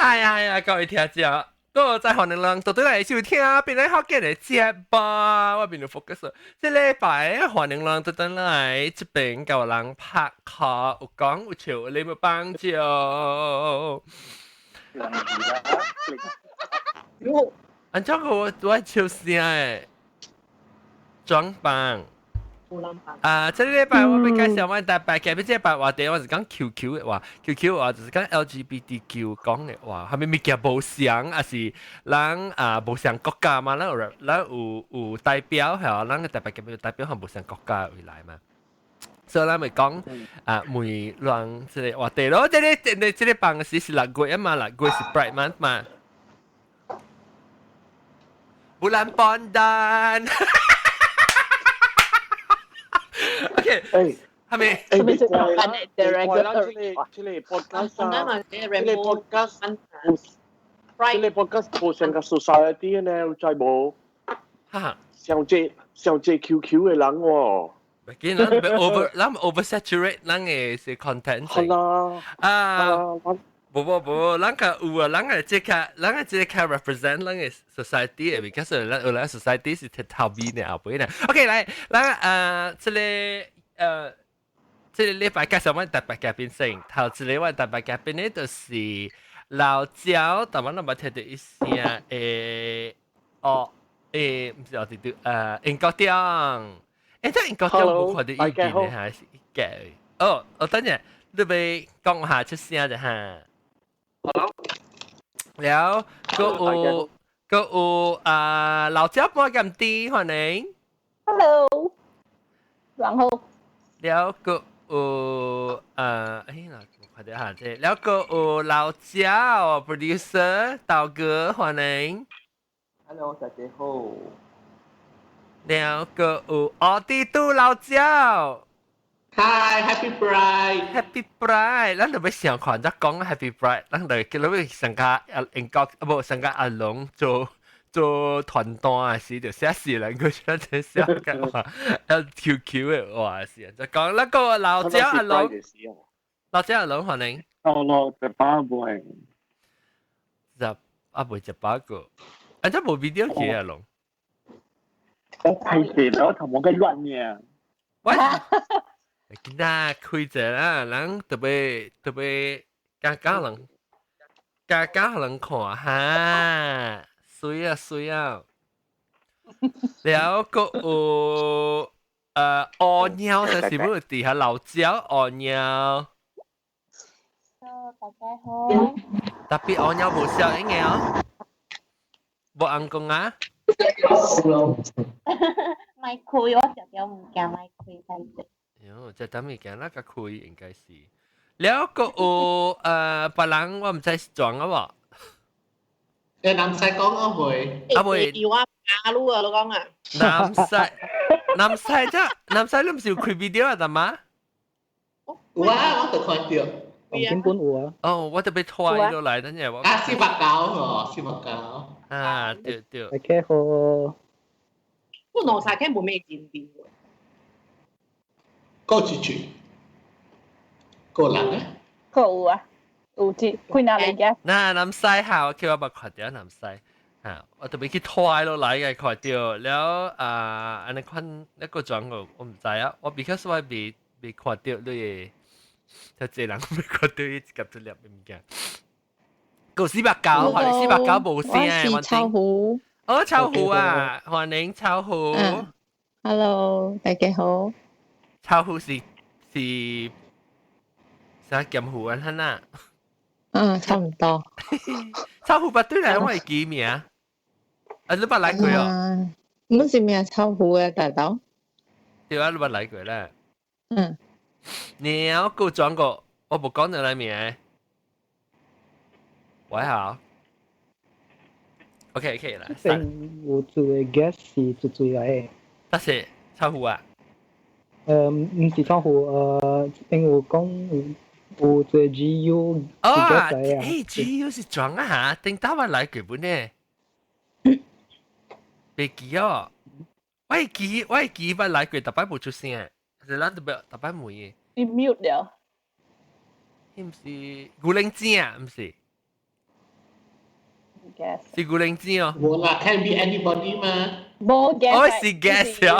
哎呀呀，各位聽者，各位在歡迎人到底來收聽邊個好嘅的節目，我變做 focus。這禮拜歡迎人倒轉來這邊佮人拍卡，有講有笑，你無幫助。按怎個我笑聲的裝扮。啊！這個禮拜我欲介紹我特別嘅，這禮拜話題我是講 QQ 的話，QQ 話就是講 LGBTQ 講的話，啥物物件無相，抑是咱啊無相國家嘛，咱有代表係咱嘅特別嘅代表係無相國家未來嘛。所以咱咪講啊，每人這個話題咯，這個幫時是6月啊嘛，六月是 Pride Month 嘛。Bulan Pondan。OK，係咪？欸，別怪啦，別怪啦，這個 podcast 啊，這個 podcast，這個 podcast 無像個 society 呢，有知無？哈，像這 QQ 的人喎。見咱 over，咱 oversaturate 咱的是 content。係啦。啊。無無無，咱個有啊，咱個這個 represent 咱個 society 的，because 咱有咱 society 是鐵頭尾呢後尾呢。OK，來，咱這個禮拜介紹我特別嘉賓先，頭一個我特別嘉賓呢，就是老焦，但我攏無聽著伊聲，哦，毋是哦，對對，英國中，這英國中無看著伊見的還是一個？哦，我等下你欲講下出聲就哈。了，閣有啊，老焦半咁啲，歡迎。 Hello，然後。了，閣有啊，哎呀，我看著下這，了閣有老焦 producer 道哥，歡迎。 Hello，大家好。了，閣有奧迪杜老焦。 Hi，Happy Pride！ Happy Pride！咱就欲想看才講 Happy Pride，咱就叫你欲上加阿英國啊無上加阿龍做做團單的時，就寫死人佢出來寫個話 LQQ 的話是啊，就講那個老焦阿龍，老焦阿龍歡迎。哦，老食飽未？食啊未食飽過，啊這無 video 去阿龍。我開始了，頭毛個軟呢。喂。囡仔開者啦，人特別特別加加人，加加人看哈，水啊水啊。了閣有烏貓，這是不底下老焦烏貓。 Hello，大家好。特別烏貓無笑應嘅哦，無紅光啊？莫開，我食著物件莫開歹勢。喲，這等物件那個開應該是。了閣有別人我毋知是裝啊無？南西講啊會。啊會。有啊，阿魯啊，你講啊。南西，南西啫，南西你毋是有開 video 啊，大媽？有啊，我就看著。根本有啊。哦，我特別拖伊落來，等下我。啊，489哦，四百九。啊，對對。大家好。我兩三天無咩認定。過一句，個人咧？閣有啊，有這幾若嚟嘅。那南西下，我叫我捌看著南西，嚇，我特別去拖落來嘅看著，了啊，按呢款那個裝我我毋知啊，我 because 我未看著你的，較濟人未看著伊一粒一粒物件。閣490，490無聲。我是臭虎。哦，臭虎啊，歡迎臭虎。 Hello，大家好。臭虎是啥劍虎啊？哈呐？嗯，差唔多。臭虎捌對來我會記名。啊，你捌來過哦？毋是名臭虎嘅大佬。對啊，你捌來過咧。嗯。你要夠轉過，我無講你來名。喂好。OK OK 來。有做嘅 guest 是做做來的。但是臭虎啊？毋是臭虎，這邊有講有做 GU 哦，欸，GU 是裝啊嚇，頂頭我來過本呢？袂記哦，我會記捌來過，逐擺無出聲，是咱特別逐擺問伊。你 mute 了。伊毋是牛奶精啊，毋是。guess。是古靈精哦。無啦，can be anybody 嘛。無 guess。我是 guess 哦。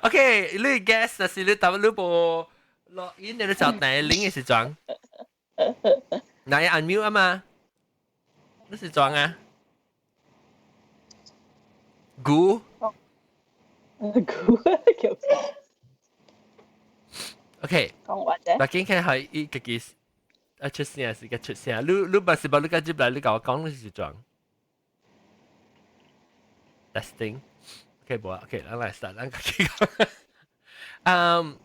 OK，你 guess，但是你答你無錄音，你就第零嘅是裝。嗱，你 unmute 啊嘛？你是裝啊？估。估叫 OK。講話啫。嗱，今天係伊家己啊出聲是個出聲，你你不是把你家接來，你共我講你是裝。Testing。OK，無啊，OK，咱來 start，咱家己講。嗯，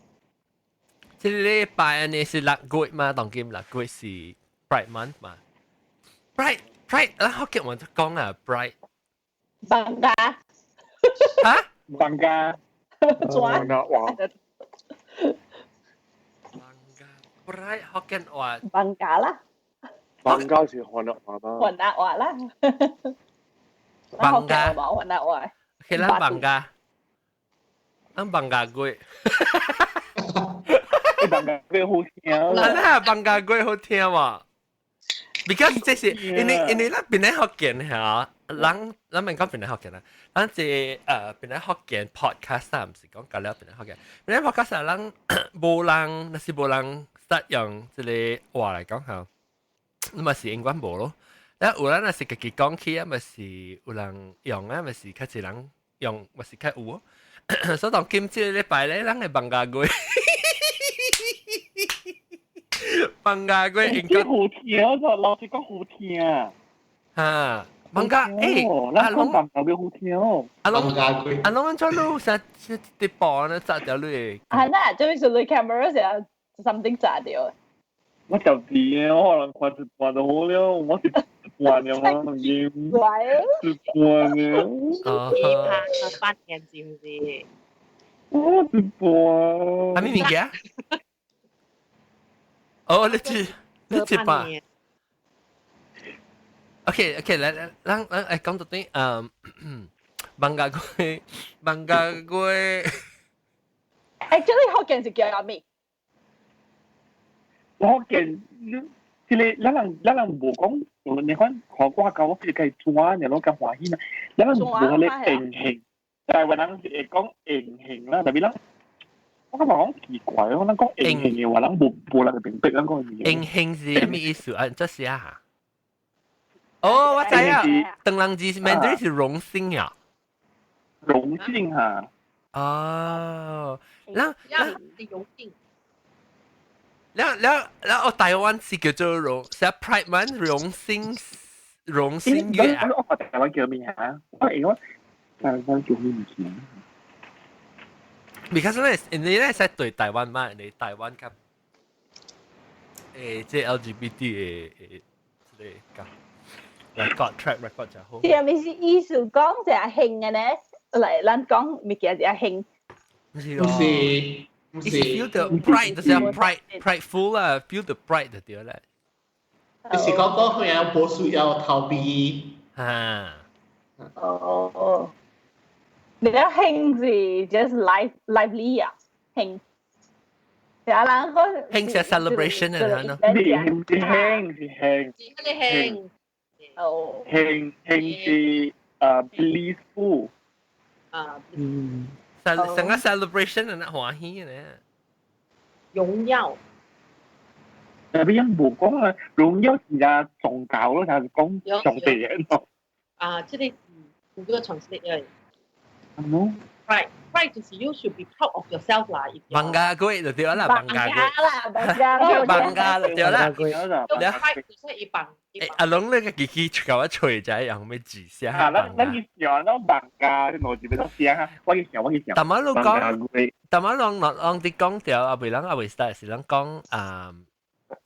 這個禮拜呢是6月嘛，當今六月是 Pride Month 嘛。Pride Pride，咱福建話就講啊，Pride。放假。嚇？放假。轉。哇！ Pride 福建話。放假啦。放假是雲南話嘛？雲南話啦。放假。雲南話。其咱放假，咱放假過。放假過好聽。咱放假過好聽嘛？Because 這是因為咱檳城福建嚇，咱免講檳城福建啦，咱這檳城福建 podcast 啊，毋是講舊了檳城福建，檳城 podcast 咱無人，若是無人實用這個話來講嚇，你嘛是永遠無咯。啊，有人若是家己講起啊，嘛是有人用啊，嘛是較濟人用，嘛是較有哦。所以當今這個禮拜咧，咱會放假過。放假過應該好聽，我老實講好聽。嚇，放假欸，阿龍放假過好聽哦。阿龍阿龍安怎你成日播呢？砸掉你？係啦，就是你 camera 成日 something 砸掉。我就知我可能看一半就好了，我是一半了，可能已經一半了。你拍個八年是唔是？我一半。係咩物件？哦，你知吧？OK OK，來來，咱咱來講到底，嗯，放假過，放假過。 Actually，福建是叫咩？福建，這個咱人無講，你看看我教我是計轉，你攏較歡喜啦。咱人無迄個榮幸，台灣人是會講榮幸啦，特別咱。我感覺講奇怪，我咱講榮幸嘅話，咱無人會明白咱講嘅榮幸是咩意思啊？這是啊？哦，我知啊，當人字 Mandarin 是榮幸啊。榮幸啊！哦，那那榮幸。了了了，哦，台灣是叫做榮，是 Pride Month 榮幸榮幸月啊。我台灣叫咩啊？我會我台灣叫咩物件？ Because 咧，你咧係對台灣嘛？你台灣較這 LGBT 的這個 record track record 就好。係咪是意思講就係興嘅呢？嚟咱講物件就係興。唔是唔是。唔是 feel the pride，就是 pride prideful 啦，feel the pride 就對啦。你是講講佢有無需要逃避。啊。哦。你講興是 just life lively 啊，興。有人講興是 celebration 啊，係咯。是興是興是興。是興。哦。興興是blissful。啊。嗯。成成個 celebration 啊，歡喜咧。榮耀。特別人無講啊，榮耀是啊宗教咯，就係講上帝嘅咯。啊，這個是 Google Translate 嘅。係咯。 Right, right 就是 you should be proud of yourself 啦。放假過就對啦，放假過。啦，放假啦，放假就對啦。 Pride 就是一放。阿龍你個機器搞我吹仔，用咩字寫？啊，咱咱去想，咱放假，你腦子要寫哈？我去想，我去想。但係你講，但係攏攏佇講著，啊袂人啊袂 start 是人講啊，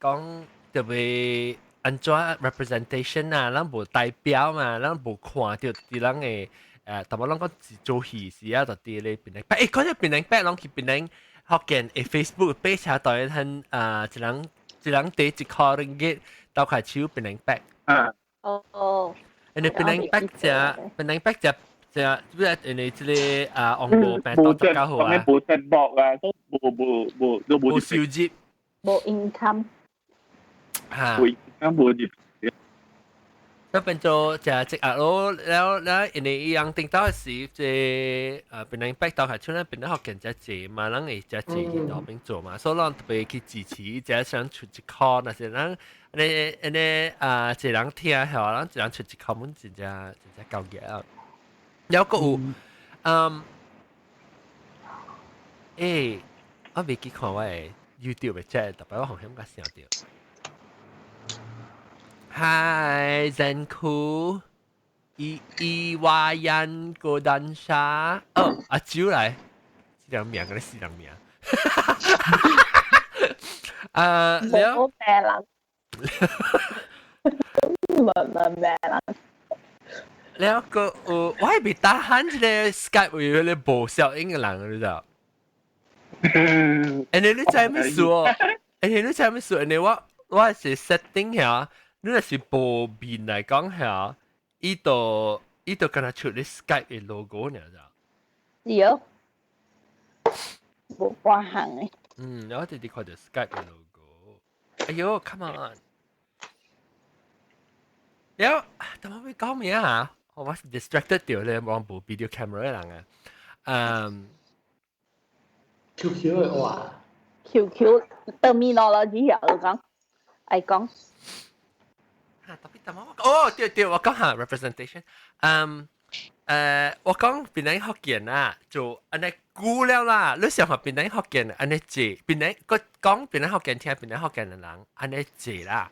講特別按怎 representation 啊，咱無代表嘛，咱無看著佇人的淡薄攏講是做戲時啊，就佇咧檳城，欸，講到檳城，攏去檳城福建的 Facebook 爬車當然很啊，一人一人提1箍令吉，鬥開手檳城白。啊。哦哦。因為檳城白食，檳城白食食，不是因為這個啊，黃無病毒較好啊。無節目啊，都無無無都無收入。無 income。嚇。無 income 無入。所以變做就係積壓咯，了了因為伊樣頂到時這啊，檳榔北島係出來檳榔福建遮濟嘛，人會遮濟去路邊做嘛，所以咱特別去支持，這想出一箍，若是咱按呢按呢啊，一人聽嚇，咱一人出一箍，阮真正真正夠額啊。了閣有，嗯，欸，我未記看我的 YouTube 的 chat，特別我好像甲想著。Hi Zenku，伊伊瓦ยั個丹沙，哦，阿蕉來，這兩名，嗰啲四兩名。啊，了。冇咩人，冇冇咩人。了個有，我係未打喊這個 Skype 有迄個無效應的人，你知道？欸，你知咩事哦？欸，你知咩事？欸，我我是 setting 下，你若是無面來講下，伊就伊就敢若出你 Skype 的 logo 爾咋？是哦，無關行的。嗯，然後直直看著 Skype 的 logo。哎喲，come on！了，怎麼會講咩啊？我是 distracted 掉咧，望部 video camera 的人啊。嗯，QQ 的話，QQ terminology 又講，愛講。嚇，特別怎麼？哦，對對，我講下 representation。嗯，我講檳榔福建啊，就按呢久了啦。你想下檳榔福建按呢濟，檳榔個講檳榔福建聽檳榔福建的人按呢濟啦，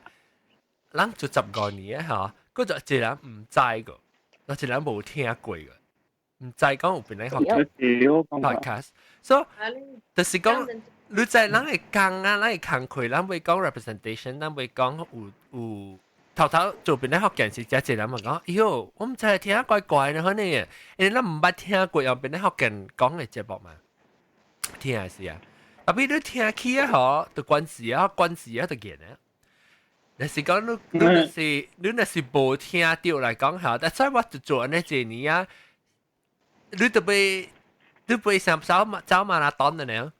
人做15年啊，嗬，嗰就一人毋知個，我一人無聽過個，毋知講有檳榔福建 podcast，所以就是講你知人會講啊，人會工課，人會講 representation，人會講有有。頭頭做檳榔福建時，遮濟人嘛講，哎喲，我毋知聽怪怪的可能，因為咱毋捌聽過用檳榔福建講的節目嘛，聽是啊，特別你聽起啊嗬，就關事啊，關事啊就見啊。若是講你你若是你若是無聽著來講嚇，但係我就做按呢一年啊，你就欲你欲想走走馬拉松的呢，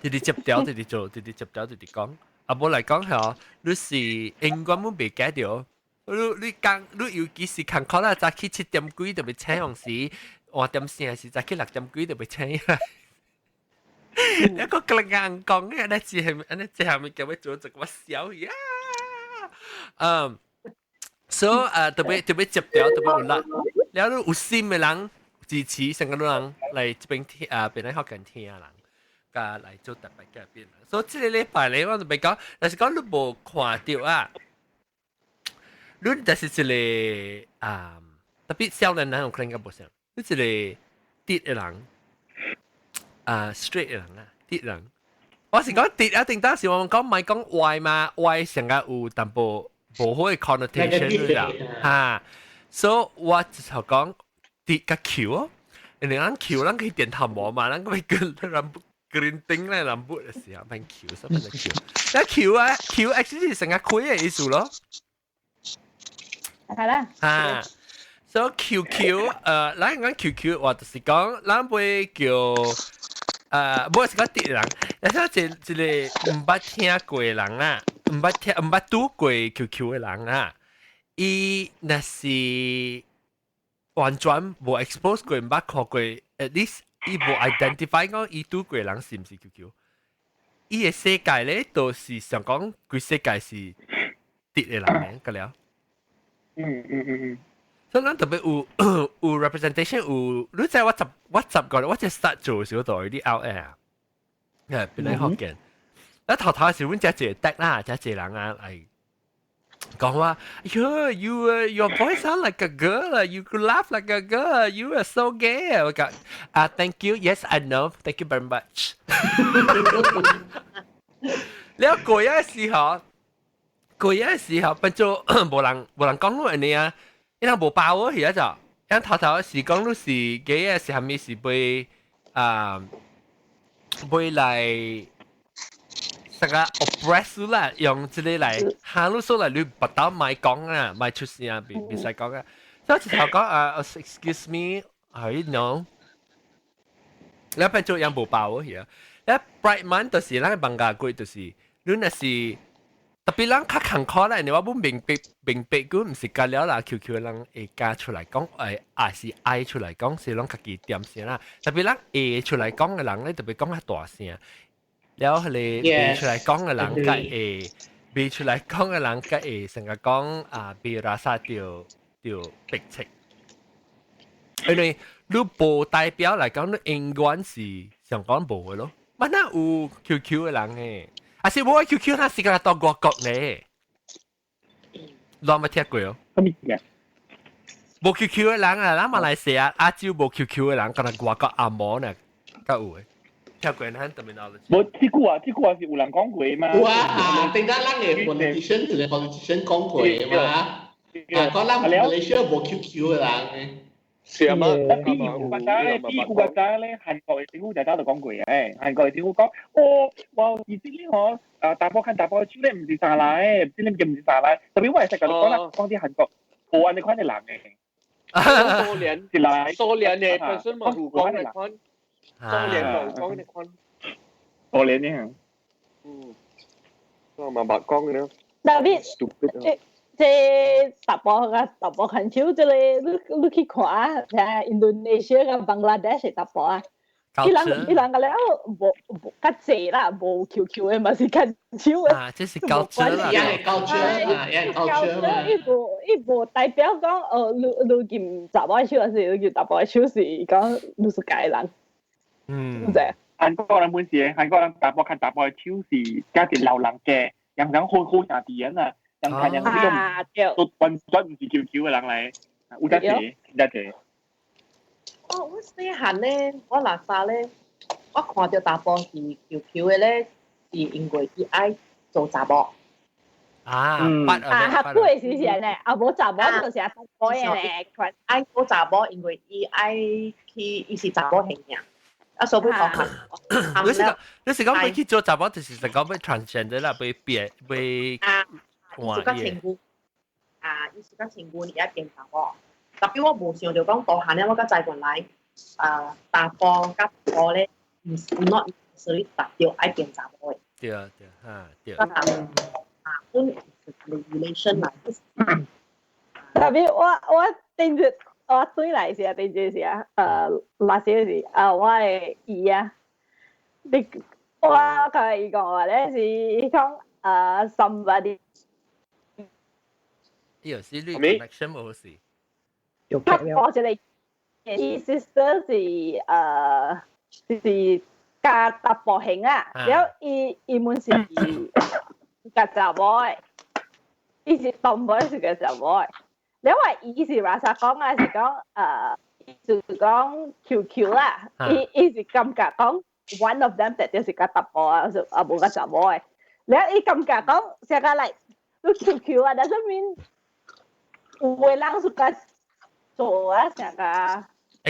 直直接掉，直直做，直直接掉，直直講。啊，無來講嚇，你是永遠攏袂記著。你你講你尤其是工課啦，早起7點幾就欲醒予時，換點聲時早起6點幾就欲醒。一個更硬講嘅，那只係那只係咪叫我做這個笑呀？嗯，所以啊，特別特別接掉，特別有力，了你有心的人支持成個人來這邊聽啊，邊來學緊聽人。加來做特別改變。所以這個禮拜咧，我就欲講，但是講你無看著啊，你就是一個啊，特別少年人有可能較無像，你一個直的人，啊 straight 的人啊，直人。我是講直啊，定當時我們講毋係講歪嘛，歪成個有淡薄無好的 connotation 啦，哈。所以我就講直佮翹哦，因為咱翹，咱可以點頭毛嘛，咱可以跟人 gerinting 咧 rambut 的時候，變翹，什麼叫翹？那翹啊，翹 actually 是成個開的意思咯。係啦。啊，所以 QQ，咱講 QQ 話就是講，咱會叫，無是講直人，但是一一個毋捌聽過的人啊，毋捌聽毋捌拄過 QQ 的人啊，伊若是完全無 expose 過，毋捌看過，at least 伊無 identify 講伊拄過人是毋是 QQ，伊的世界咧，就是想講規世界是直的人咧，個了。所以咱特別有有 representation 有，你知我十我十個，我只 start 做時候就有啲 out air，誒，檳榔福建。咱頭頭時阮遮一個得啦，遮一個人啊來講話，喲，you your voice sound like a girl, you could laugh like a girl, you are so gay。我講啊，thank you, yes I know, thank you very much。了過一時候，過一時候變做無人無人講你按呢啊，因為無包我而家就，因頭頭是講你是 gay 嘅，是蝦米是被啊被來。成個 oppress 啦，用這個來嚇你說來，你不到莫講啊，莫出聲啊，別別使講啊。所以一頭講啊，excuse me，I know。你變做樣無包去啊？你 Pride Month 就是咱放假過，就是你若是特別人較艱苦咧，你話不明白明白，佢唔是加了啦，QQ 人會加出來講，還是愛出來講，是攏家己點聲啦。特別人會出來講嘅人咧，特別講較大聲。了彼个未出來講嘅人，較會未出來講嘅人，較會成日講啊，被拉薩著著逼切。因為你無代表來講，你永遠是上講無嘅咯。乜那有 QQ 嘅人誒？啊是無 QQ，那是個到外國呢？你有冇聽過哦？啥物嘢？無 QQ 嘅人啊，咱馬來西亞、亞洲無 QQ 嘅人，敢若外國阿摩呢，較有嘅。聽過咱 terminology。無，這句話，這句話是有人講過嘛？有啊，頂下咱嘅 politician 一個 politician 講過嘛。啊，講咱馬來西亞無 QQ 嘅人。是啊嘛，比如國家咧，比如國家咧，韓國嘅政府就早就講過誒，韓國嘅政府講，哦，哇，其實咧嗬，啊，查埔牽查埔手咧，毋是三來的，這個物件毋是三來，特別我會使共你講啦，講佇韓國無按呢款的人誒。蘇聯是來蘇聯嘅本身嘛有講呢款，蘇聯有講呢款。蘇聯呢？嗯，我嘛捌講嘅。特別。這查埔佮查埔牽手，這个你你去看，聽印度尼西亞佮 Bangladesh 的查埔啊，伊人伊人個了無無較濟啦，無 QQ 的嘛是牽手的。啊，這是 culture 啦，也係 culture 嘛，也係 culture 嘛。伊無伊無代表講，哦，你你牽查某手還是你牽查埔手是講你是該人。嗯。知。韓國人本是，韓國人查埔牽查埔手是加一老人家，人人好好兄弟啊。人看人呢個都完全毋是 QQ 嘅人嚟，有得濟，有得濟。哦，我細漢咧，我垃圾咧，我看著查埔是 QQ 嘅咧，是因為伊愛做查某。啊，啊，較久的時陣咧，啊無查某就是阿查埔的咧，愛做查某，因為伊愛去，伊是查某形象。啊，所以講你是講，你是講欲去做查某，就是講欲 transgender 啦，欲變欲。啊。伊是較情願啊，伊是較情願伊愛變查某。特別我無想著講大漢咧，我才知原來啊，查埔佮埔咧，毋是 not necessarily 達到愛變查某的。對啊對啊，對。啊，阮 relation 啦。特別我我頂日我轉來時啊，頂日時啊，那時是啊，我的姨啊，你我共伊講話咧是伊講啊，somebody。有時你 connection 無是。我一個伊 sister 是是較查埔型啊，了伊伊們是較查某的，伊是 tomboy 是較查某的。了我伊是話啥講啊？是講就是講 QQ 啦，伊伊是感覺講 one of them 特就是較查埔啊，啊無較查某的。了伊感覺講成個 like 你 QQ 啊，doesn't mean 有的人是較做啊，成個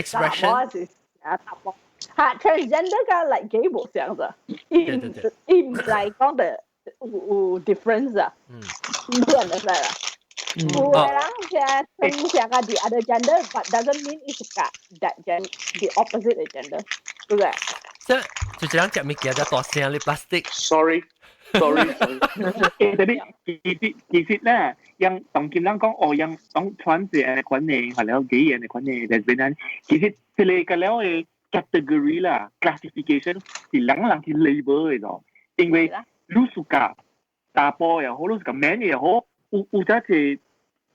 expression 是啊，查埔哈 transgender 佮 like gay 無相咋，伊伊毋來講的有有 difference 啊，你 understand 啦？有的人成成個 the other gender，but doesn't mean 伊是個 that gen the opposite 的 gender，對不對？即就是人食物件就大聲你 plastic。 Sorry。sorry，特別其實其實咧，人當今人講哦，人講穿是按呢款的，或者 gay 按呢款的，lesbian，其實這个個了的 category 啦，classification 是人人去 label 的咯。因為你 suka 查埔又好，你 suka man 又好，有有隻是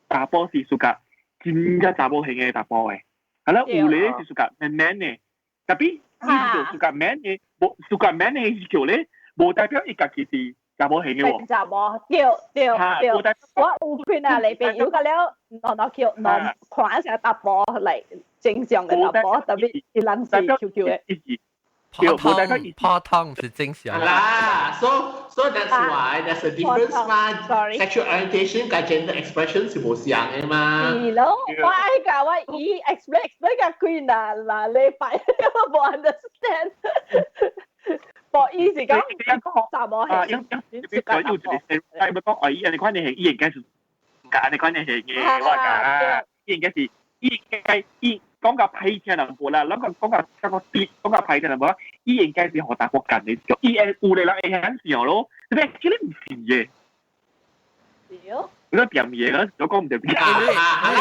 查埔是 suka 真正查某型的查埔的，係啦，有咧是 suka man man 的，特別你就 suka man 的，無 suka man 的是叫咧。無代表伊家己是查某型的喎。查某，對對對。我有看啊，裏邊有個了，儂儂叫儂看成查埔嚟正常的查埔，特別伊人是 QQ 的。普通普通是正常。啦，so that's why there's a difference 嘛。Sexual orientation 佮 gender expression 是無相的嘛。是咯，我愛共我伊 explain explain 甲幾若若禮拜，我無 understand。無伊是講查某係，因因有一個哎，要講哎，伊按呢款的係，伊應該是按呢款的係嘅，我講，伊應該是，伊應該伊講較歹聽淡薄啦，咱講講較較個啲，講較歹聽淡薄，伊應該是予查埔幹的，伊會有的人會曉想咯，對不對？這個毋是的。你個變嘢啦，我講唔掂。你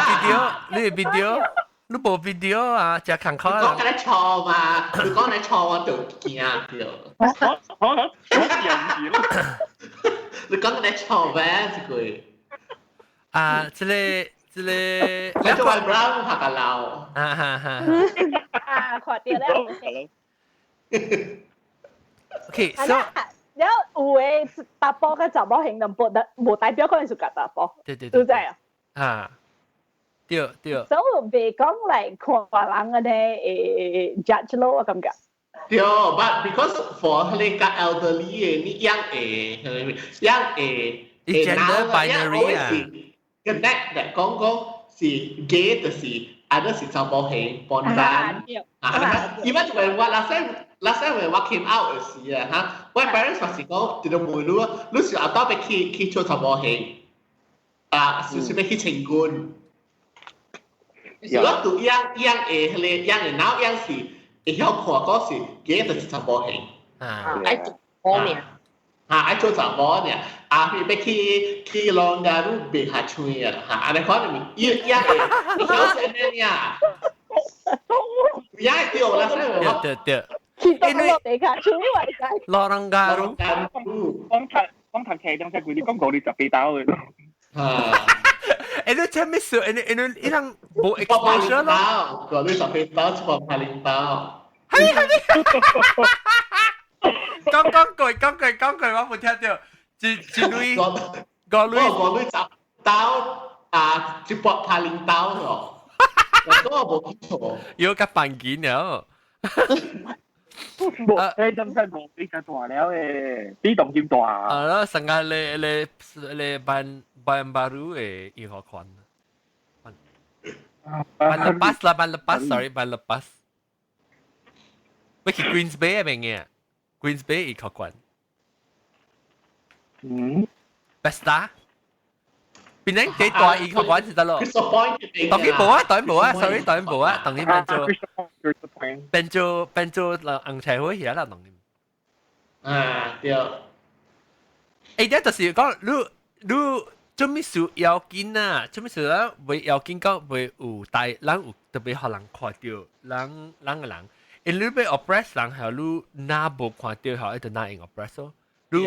video，你 video，你無 video 啊？食坎坷啦。講你錯嘛？你講你錯，我就驚掉。我變嘢咯。你講你錯咩？這句。啊，這個這個，你做 brown 拍個鬧。啊哈哈。啊，看到了。 OK，so。了有的查埔佮查某型就無代無代表可能是佮查埔，對對對，對啊？啊，對對。所以袂講來看人按呢會 judge 咯，我感覺。對，but because for 彼個較 elderly 的，你樣會，樣會 gender binary 啊，connect 來講講是 gay 就是啊，是查某型本身啊，even when 我 last time when 我 came out 的時啊，哈，我 parents 嘛是講，就問你，你是後頭欲去去做查某型，啊，是是欲去穿軍？我拄樣樣會彼個樣會腦樣是會曉看講是 gay 就是查某型，啊，愛做某爾，啊，愛做查某爾，啊，欲去去浪噶，你袂下穿啊，哈，按呢款咪，伊樣會會曉是按呢爾，樣對啦，對對對。因為老人家咯，講讀講讀冊中才貴，你講58刀的。啊！欸，你聽咩事？欸，你欸，你伊人無 exposure 咯。58刀，180刀。係係。講講句講句講句，我無聽著。一一鐳五鐳5鐳10刀啊！一百拍零刀咯。我無記錯。有較犯緊了。無，欸，真真無比較大了誒，比當今大。啊，咯，成個咧咧咧班班巴魯的醫學館。班 lepas 啦，班 lepas，sorry，班 lepas。欲去 Queens Bay 邊嘅，Queens Bay 醫學館。嗯。 Pesta。邊頂幾大醫學館是得咯？當然無啊，當然無啊，sorry，當然無啊，當然變做變做變做紅茶會遐啦，當然。啊，對。欸，這就是講你你做咩事要緊啊？做咩事咱袂要緊講袂有大，咱有特別予人看著，人人个人，因你欲 oppress 人，係你若無看著，係就若用 oppress 咯。你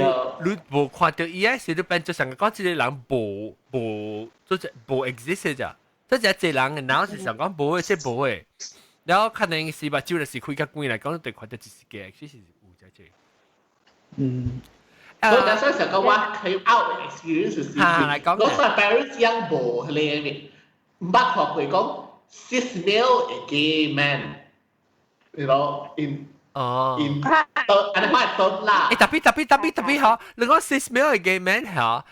你無看著伊個時，你變做上個講這個人無無做隻無 exist 咋？這隻這人的腦是想講無的，這無的。然後可能是目睭就是開較懸來講，對看著一是假，其實是有這這。嗯。所以那時候講我 came out experience 是，我說 parents 樣無彼個，毋捌看過講 cis male gay man，you know in 哦，in 按呢款都啦。欸，特別特別特別特別好，你講 cis male gay man 嚇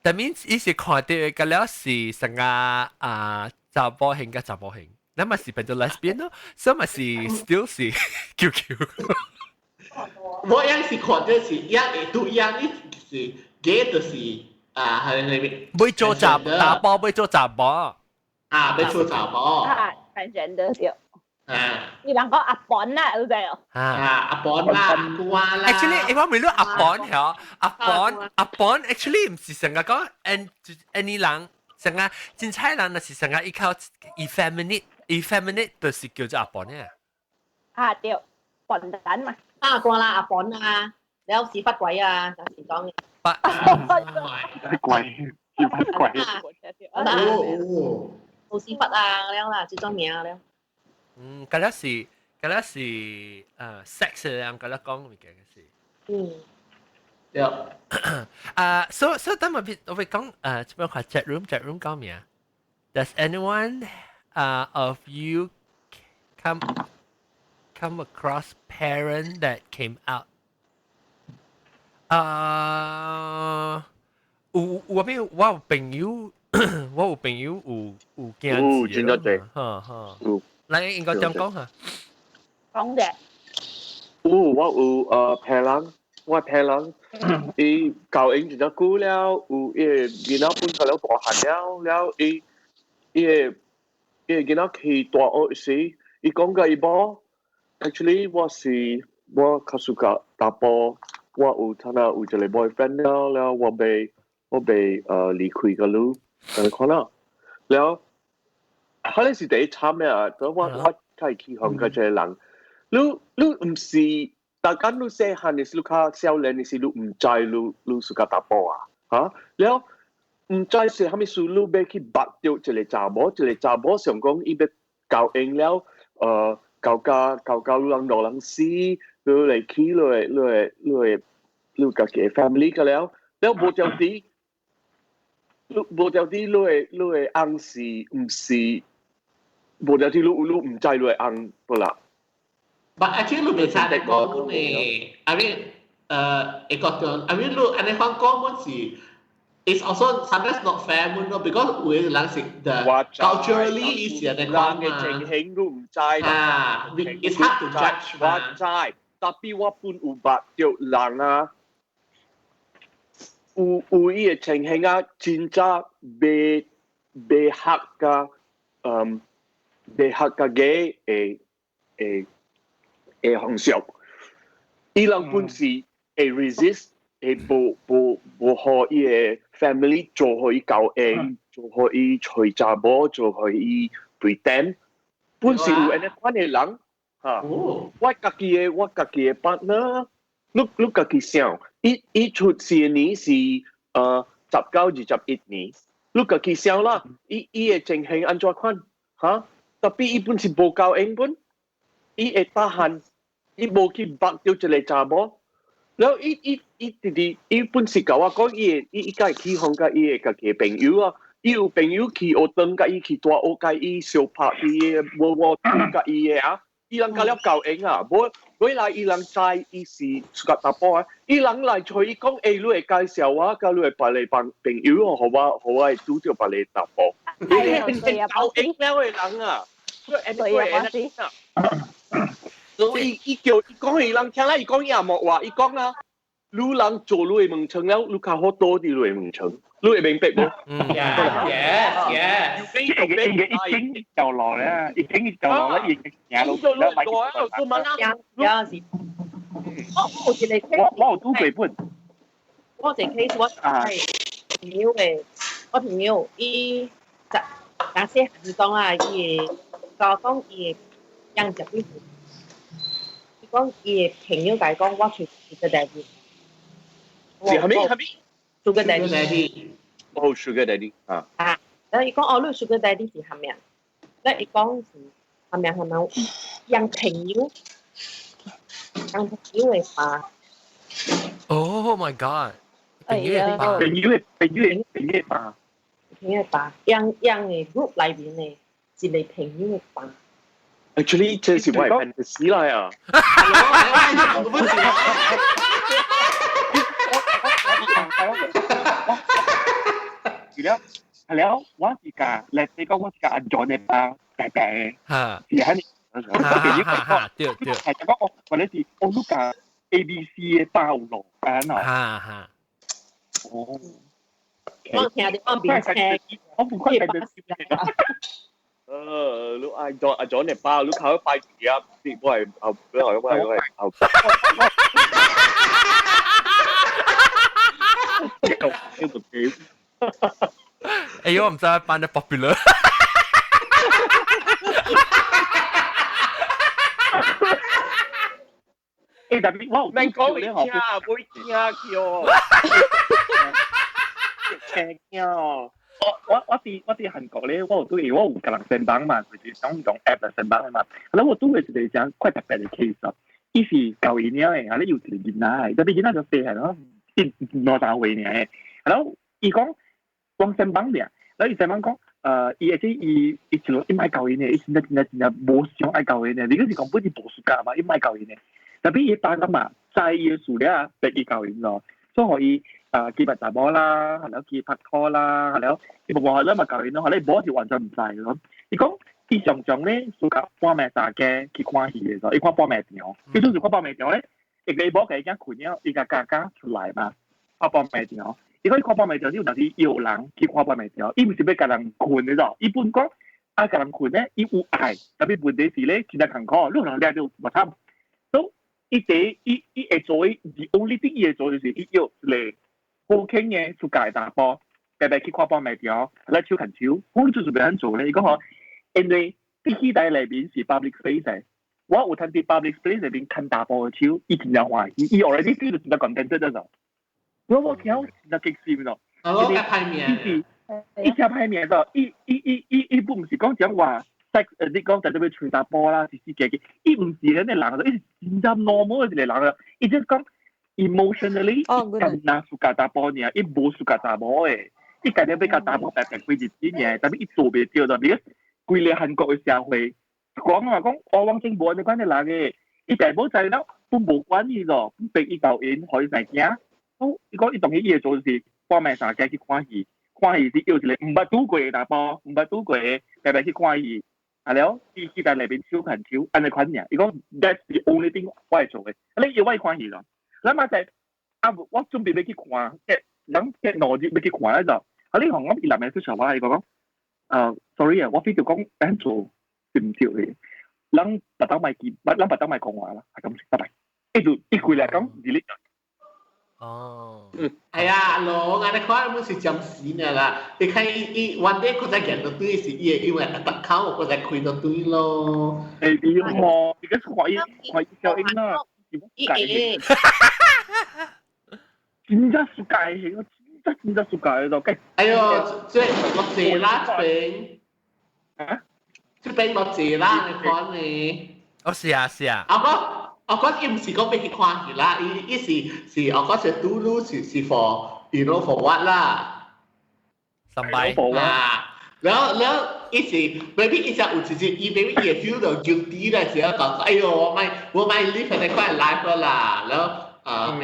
，that means 伊是看著個了是成個啊查某型佮查某型，那咪是變做 lesbian 咯，所以咪是 still 是 QQ。我樣是看著是樣會拄樣，你是 gay 就是啊，係係咪？欲做查查埔，欲做查某。啊，欲做查某。啊，transgender 對。啊！伊人講阿本啦，你知哦？啊，阿本啦，阿姑啦。 Actually，我問你阿本嚇，阿本阿本，actually 毋是成個講 any 人，成個凊彩人，就是成個伊較 effeminate effeminate 就是叫做阿本嘅。啊對，笨蛋嘛。阿哥啦，阿本啊，了屎忽鬼啊，就是講嘅。鬼，屎忽鬼。哦，老屎忽啊，了啦，這種名了。嗯，嗰個是嗰個是誒 sex 嘅人，嗰個講物件嘅是。嗯。對。啊，所以等我我會講誒，這邊看 chat room chat room 講咩啊？Does anyone of you come across parent that came out？啊，有我邊我有朋友，我有朋友有有囝子，有真濟，哈哈。來應該點講嚇？講嘅。有我有朋人，我朋人，伊教應真正久了，有伊个囡仔本較了大漢了，了伊伊个伊个囡仔去大學時，伊講共伊某，actually 我是我較 suka 查埔，我有陣仔有一個 boyfriend 了，了我欲我未離開個路，你看啦，了，可能是第一慘嘅啊！我開起哄個這個人，你唔是，大家你細漢的時你較少年的時你唔知你是個查埔啊，嚇，了唔知是啥物事，你欲去捌著一個查某，一個查某想講伊欲交應了，交你人老人死，你來去你會家己的 family 個了，了無條啲。你無條啲，你的翁是毋是？無條啲，你毋知你的翁不啦？ But actually 你袂使講呢，I mean，會覺得，I mean 你按呢款講本是，it's also sometimes not fair 本咯，because 有的人是 the culturally 是按呢款人的情形你毋知啊，it's hard to judge 我知，tapi 我本有捌著人啊。有伊的情形啊，真正袂合甲，袂合甲嘅會風俗。伊人本是會 resist，會無予伊的 family 做予伊交應，做予伊揣查某，做予伊 pretend。本是有按呢款的人，哈。我家己的 partner，你家己想。伊出世年是19、21年，你家己想啦，伊的情形按怎款？哈？tapi 伊本是無交應本，伊會打漢，伊無去捌著一個查某，然後伊直直伊本是共我講，伊會伊伊會起哄佮伊的家己的朋友啊，伊有朋友去學堂，佮伊去大學，佮伊相拍伊的無無佮伊的啊。伊人甲了交應啊，無尾來伊人知伊是出個查埔啊，伊人來揣伊講，欸，你會介紹我，佮你會別个朋友哦，予我會拄著別个查埔。對啊，交應了的人啊，對啊，所以伊叫伊講伊人聽啦，伊講伊也無話，伊講啊，你人做你的門窗了，你較好倒佇你的門窗，你會明白無？Yes, yes。已經就落咧，已經就落咧，已經行路了，買有時，我有一個 case，我有拄過本。我有一個 case，我係朋友的，我朋友伊十，當細漢時講啊，伊會交講伊會養十幾歲，伊講伊的朋友共伊講，我揣 sugar daddy。是啥物啥物？Sugar daddy。哦，sugar daddy 啊。啊，然後伊講哦，你 sugar daddy 是啥物？咧伊講是啥物啥物？養朋友，養朋友的爸。 Oh my god！朋友的爸，朋友的爸，朋友的爸，養的 group 內面的一個朋友的爸。 Actually，這是我的 fantasy 來啊！我不是。係了，係了，我是甲，嚟你講我是甲阿 John 的爸大大嘅，是喺你，我哈對對，係就講我，或者是我都甲 A、B、C 的爸有路，啊喏，哈哈，哦，我聽到我面青，我唔快感覺。你愛 John 阿 John 的爸，你靠拜啊，你我係後，我係後。哎呦，我唔知扮得 popular。欸，特別我免講你聽，唔會聽去哦。聽哦。我佇韓國咧，我有對我有共人申辦嘛，就是用 app 來申辦嘛。然後我拄過一個誠怪特別的 case 哦，伊是舊年了的，啊咧有一個囡仔，特別囡仔就細漢咯，一兩三歲爾的。然後伊講往申辦爾，然後伊申辦講，伊而且伊伊一路伊莫交𪜶的，伊真正真正真正無想愛交𪜶的，你講是講本是無暑假嘛，伊莫交𪜶的。特別伊爸媽嘛知伊的事了，逼伊交𪜶咯，所以予伊。啊，見白查某啦，然後見拍拖啦，然後伊無話咧嘛交𪜶咯，後來某是完全毋知咯。伊講伊常常咧暑假半暝三更去看戲的時候，伊看半暝場，伊就是看半暝場咧，一個某家己困了，伊共家家出來嘛，看半暝場。伊講伊看半暝場，有當時有人去看半暝場，伊毋是欲共人睏的咯，伊本講愛共人睏咧，伊有愛，特別問題是咧真正艱苦，你有人掠著無慘。所以伊第伊伊會做，the only thing 伊會做就是伊約一個。好傾嘅出界查埔，白白去看波袂著，來手牽手，我你做做欲按做咧？伊講吼，因為佇戲台內面是 public space，我有通佇 public space 內面牽查埔的手，伊真正歡喜，伊 already feel 到真正 contented 咗。我聽真正激心咯。我較歹命。伊真歹命咗，伊伊伊伊伊不毋是講講話 sex，你講在這邊吹查埔啦，是是假嘅，伊毋是彼個人，伊是真正 normal 的一個人，伊就是講 emotionally，伊敢若 suka 查埔爾，伊無 suka 查某的，伊家己欲共查某白白過日子爾，但是伊做袂著咗，because 規个韓國的社會講啊講，我往前無按呢款的人的，伊大某知了，本無管伊咯，本逼伊導因，予伊生囝，哦，伊講伊當伊會做是半暝三更去看戲。看戲是約一个毋捌拄過的查埔，毋捌拄過的，白白去看戲，啊了，伊去在內面手牽手，按呢款爾。伊講 That's the only thing 我會做的。啊，你約我去看戲咯。咱嘛在啊，我準備欲去看，即人即兩日欲去看咧就，啊你同我伊男的出小我伊講，sorry 啊，我非著講按做是毋對的，咱別當莫記，咱別當莫講話啦，係咁，拜拜。伊就伊過來講 delete。哦，哎呀，老按呢看阮是暫時爾啦。你看伊伊 one day 閣再見到對是伊會因為 account 閣再開到對咯。會對麼？伊個看伊看伊小英啦，伊會。真正世界型，真正真正世界咯。哎喲，這落濟啦這邊。啊？這邊落濟啦，你看你。哦，是啊，是啊。啊我。我講伊毋是講欲去看戲啦，伊伊是是我講是拄拄是是 for you know for what 啦，三擺啊，然後然後伊是 maybe 伊只有一隻，伊 maybe 伊會 feel 到 guilty 啦，時候講哎喲我莫我莫 live 按呢款 life 啦，然後啊，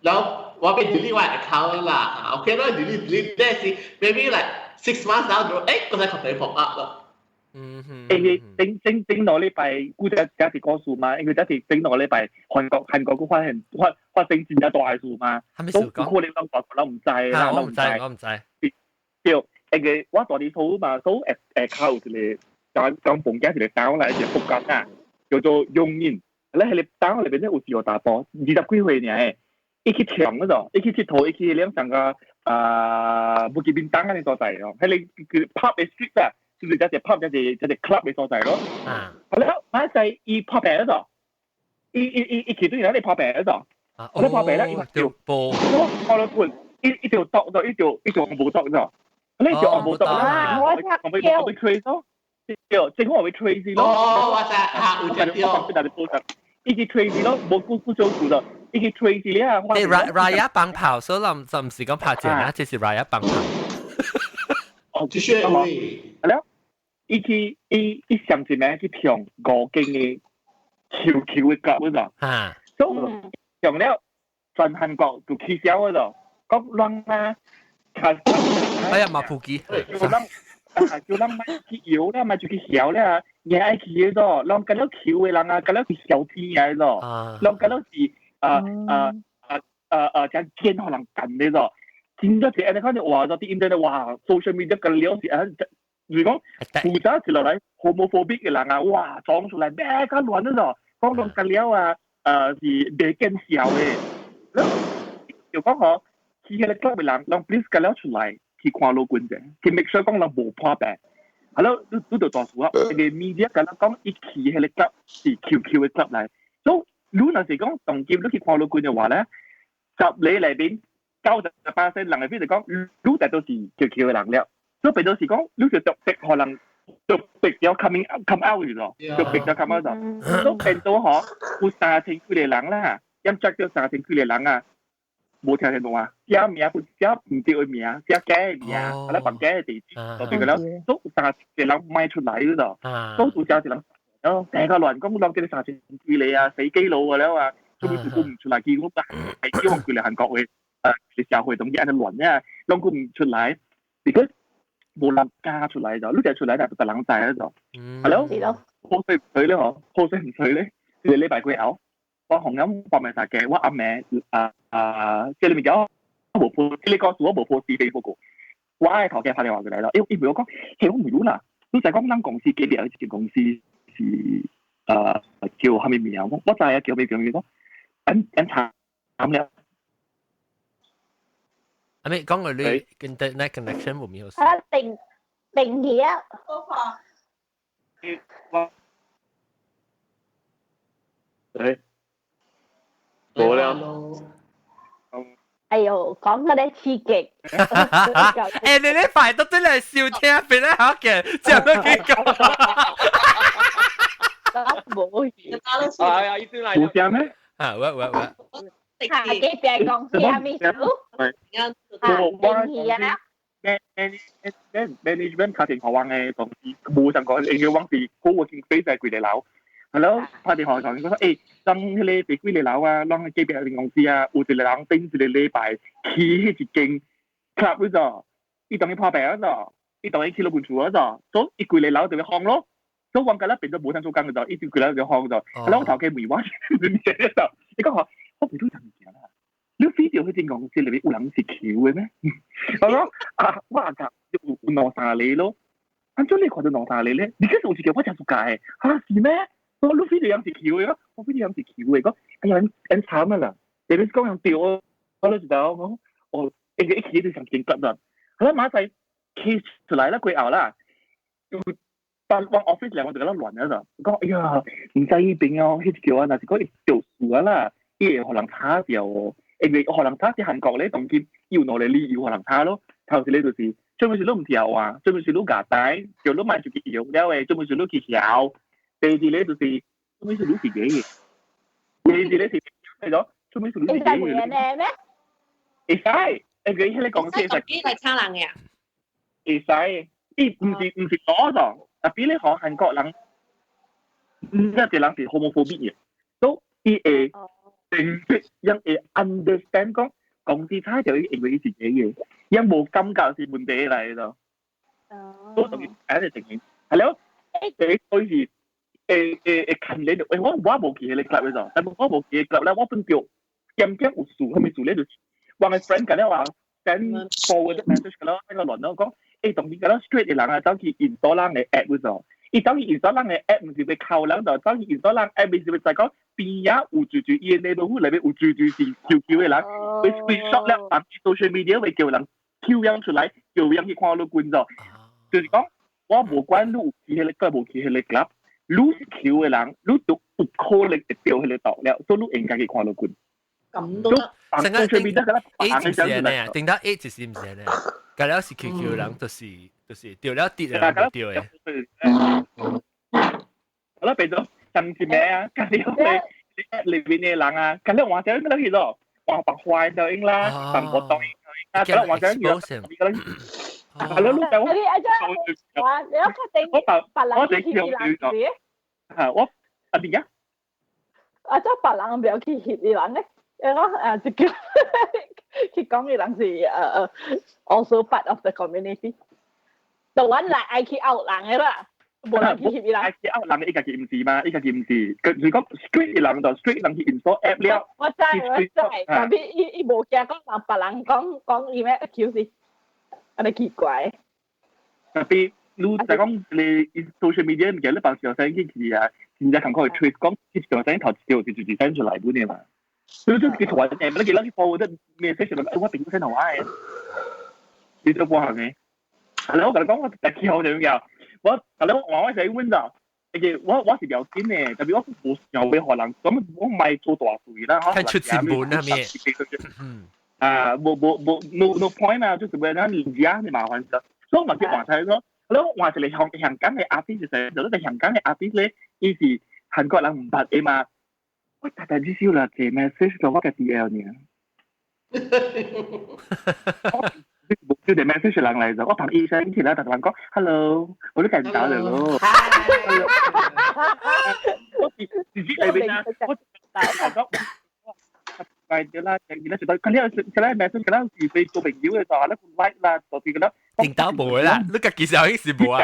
然後我欲 delete 我 account 啦，OK 啦，delete delete，但是 maybe like 6 months down the road，誒，閣再可能 pop up 咯。嗯哼，因為頂頂頂兩禮拜，古仔這是故事嘛，因為這是頂兩禮拜韓國閣發現發發生真正大的事嘛，都可能攏大個攏毋知啦，我毋知，我毋知。對，因為我住佇首爾嘛，首爾下下跤有一個講講房間一個島來一個福岡啊，叫做용인，咧彼個島內面咧有一個查埔，二十幾歲爾的，伊去跳嗰度，伊去𨑨迌，伊去兩三個啊，武吉免東按呢所在哦，彼個叫 pub 的 street 啊。就是一隻 pub 一隻一隻 club 的所在咯。啊，好了，馬仔伊破病嗰度，伊伊伊伊去對人咧破病嗰度，我咧破病咧，伊就波，我我咧盤，伊伊就剁咗，伊就伊就無剁咗，你就無剁啦，我我會 trace 咯，對，政府會 trace 咯。哦，我知，嚇，有隻對。伊去 trace 咯，無顧顧做做咯，伊去 trace 咧啊。你 Raya 放炮，所以就毋是講拍戰啊，這是 Raya 放炮。哦，這是係了。伊去伊伊上一名去唱五間的 QQ 的歌嗰度，所以唱了全韓國就起痟嗰度，講亂啊，哎呀，馬普基，叫人啊叫人莫去搖啦，莫就去曉啦，你愛去嗰度，攏敢若 Q 的人啊，敢若是小天來咯，攏敢若是啊啊啊啊啊，這樣見予人幹的咯，真正是按呢款就話咗佇 internet 哇，social media 個了是按。就是講負責一落來 homophobic 的人啊，哇，撞出來咩較亂咗，講攏甲了啊，是袂見笑的。就講吼，去彼個 club 的人，攏 please 甲了出來去看老君者，去 make sure 講人無破病。係咯，你你就大數啊，彼個 media 甲咱講，伊去彼個 club 是 QQ 的 club 來，所以你若是講當今你去看老君的話咧，十个內面98%人會變就講，你大都是 QQ 的人了。所以變到是講，你就逼可能就逼咗 coming come out 咗，就逼咗 come out 咗。所以變到嗬，有三千幾個人啦，咁著咗三千幾個人啊，無聽聽到啊，寫名不寫毋對的名，寫假的名，啊咧綁假的地址，就對個了，都有三千個人賣出來咗，都有真濟人，哦，成個亂講，攏這個三千幾個啊，死基佬啊了啊，根本就唔出來，結果係希望佢哋韓國的社會東西按呢亂啊，攏閣毋出來，because 無人加出來咗，你就出來就別人知咗。係咯，好衰唔衰咧？嗬，好衰唔衰咧？一個禮拜過後，我紅音發埋晒嘅，我阿妹啊啊，這裡面講我無 post，這個故事我無 post Facebook 過，我愛頭家拍電話過來咯，因為我講，嘿，我唔รู้啦，你就講咱公司隔壁有一間公司是叫啥物名？我我知啊，叫咩叫咩講，按按慘了。阿咪講個你 internet connection 冇咩好。啊，定定起啊！誒，冇啦。哎呦，講嗰啲刺激。誒，你呢排都真係笑聽，變得好嘅，講得幾講。冇係啊，依啲嚟。冇聲咩？啊，喂喂喂。下幾邊講啥物事？我定起啊！management 拍電話嘅同事冇上講，因為我是 co-working space 係幾個樓，係咯，拍電話同佢講，誒，當迄個佇幾個樓啊，攏隔壁間公司啊，有一個人頂一個禮拜去彼一間 club 嗰度，伊當伊破病嗰度，伊當伊去老本厝嗰度，所以伊規個樓就會放咯。所以我今日變咗無通做工嗰度，伊就規個樓就放咗。係咯，我頭家問我，伊講話我唔都就物件啦。你飛到彼間公司裏面有人是 Q 嘅咩？我講啊，我阿甲有兩三個咯。按怎你看到兩三個咧？你其實有一個我誠 suka 的，哈是咩？我你飛到人是 Q 嘅，我飛到人是 Q 嘅，講哎呀，很慘啊啦！特別是講人對我，我都知道我哦，一個一起就上真骨啦。好啦，馬上 case 出來啦，過後啦，但我 office 嚟我就覺得亂咗就，講哎呀，唔知呢邊哦，彼個啊，若是講伊做事啊啦，伊會予人炒掉哦。因為予人炒佇韓國咧，當今有兩個理由予人炒咯。頭一個就是，做咩事你毋聽話，做咩事你咬呆，叫你莫出去搖了的，做咩事你去曉。第二個就是，做咩事你是假的。第二個是，係咯，做咩事你是假的。咩？會使，因為彼個公司會使來炒人的啊？會使，伊毋是攞咗，特別咧，韓韓國人，毋一個人是 homophobic 的，所以伊會。正式人會 understand 講公司差就因為伊是假嘅，人無感覺是問題來咯。都同伊係個情形，係咯。第一是會會近你，誒我無去彼個 club 嗰度，但我無去彼個 club 咧，我本著兼兼有事，啥物事咧就是，我嘅 friend 緊咧話 send forward message 緊咯，喺個亂咯講，誒當時緊咯 straight 嘅人啊，走去 install 人嘅 app 嗰度。伊走去 install 人嘅 app 毋是欲扣人，就走去 install 人 app 是欲就講邊仔有住住伊嘅 neighborhood 內面有住住是 QQ 嘅人，會 screenshot 了，放 social media 會叫人 Q 樣出來，叫人去看你滾咗。就是講，我無管你有去彼個，無去彼個 club，你是 Q 嘅人，你都有可能會著彼個毒了，所以你應該去看你滾。咁都得。成個 A 就是呢，定到 A 就是毋是呢？隔了是 QQ 人，就是掉了跌了掉的。好啦，變咗甚至咩啊？隔了你裏邊嘅人啊，隔了換咗咩去咯？換白壞就應啦，白活動應啦，隔了換咗嘢，係咯，你就我哇，你確定白人去翕人是？嚇我啊點解？啊，這白人不要去翕伊人咧，我啊就叫去講伊人是also part of the community。就揾來愛去拗人的啦，無人去翕伊人。愛去拗人，伊家己毋是嘛？伊家己毋是，佢是講 straight 人就 straight 人去 install app 了。我知我知，但係伊無驚講人別人講講伊咩 accuse 伊，按呢奇怪。特別你就講你 social media 物件，你幫小生去去啊，真正艱苦去 trace 講，去小生頭一條就直接 send 出來本的嘛。你就去傳誒，你記得去 forward message 我朋友 send 予我的，你做半行的。係咯，我同你講，我特別好就咁我係咯，我我寫問就，我是了緊的，特別我無想欲予人，咁我唔係做大事啦，看出新聞啊咩？啊，無無無 no point 啊，就是為了你家你麻煩咗，所以我去話睇講，你話一個香港嘅 artist 就是，就個香港嘅 artist 咧，伊是韓國人毋捌的嘛，我大大只少啦，這 message 到我嘅 DL 呢。冇叫啲 message 人嚟就，我朋醫生起來同人講，hello，我都計唔到了咯。我自己裏邊啊，我講，係對啦，而家就到，佢呢個佢咧 message 佢咧是被做朋友嘅就係咧 like 啦，就係佢啦。聽到冇啦，你家己時是無啊？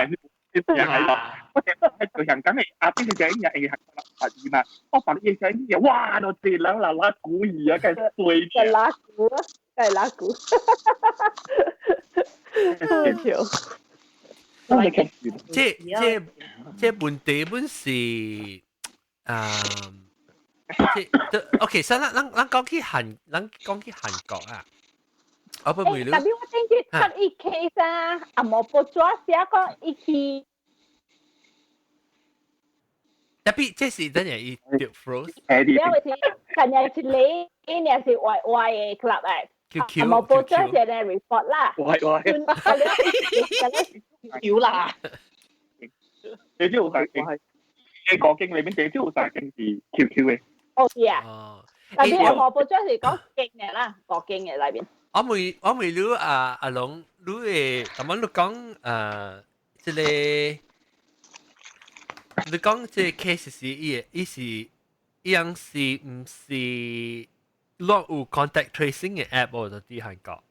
係咯，我成日都係做香港嘅阿邊嘅仔，人係韓國嘛，我扮醫生嘢，哇！我這人啦拉古語啊，梗係衰。係拉古啊，係拉古。笑。這問題本是啊，這 OK，先咱講起韓，咱講起韓國啊。我不問你。特別我頂次出一 case 啊，啊無報紙寫講伊去。特別這是等於伊掉 froze。因為是近日是你，呢是外外嘅 club 誒。 QQ 啊無報紙寫咧 report 啦。外外。 Q 啦。你知好大勁，你個經裏面你知好大勁是 QQ 嘅。哦，是啊。特別啊無報紙是講勁嘅啦，個經嘅裏邊。我問你啊，阿龍，你會咁樣你講啊，這個你講這個 case 是伊伊是伊樣是毋是攏有 contact tracing 嘅 app 喎？就佇韓國。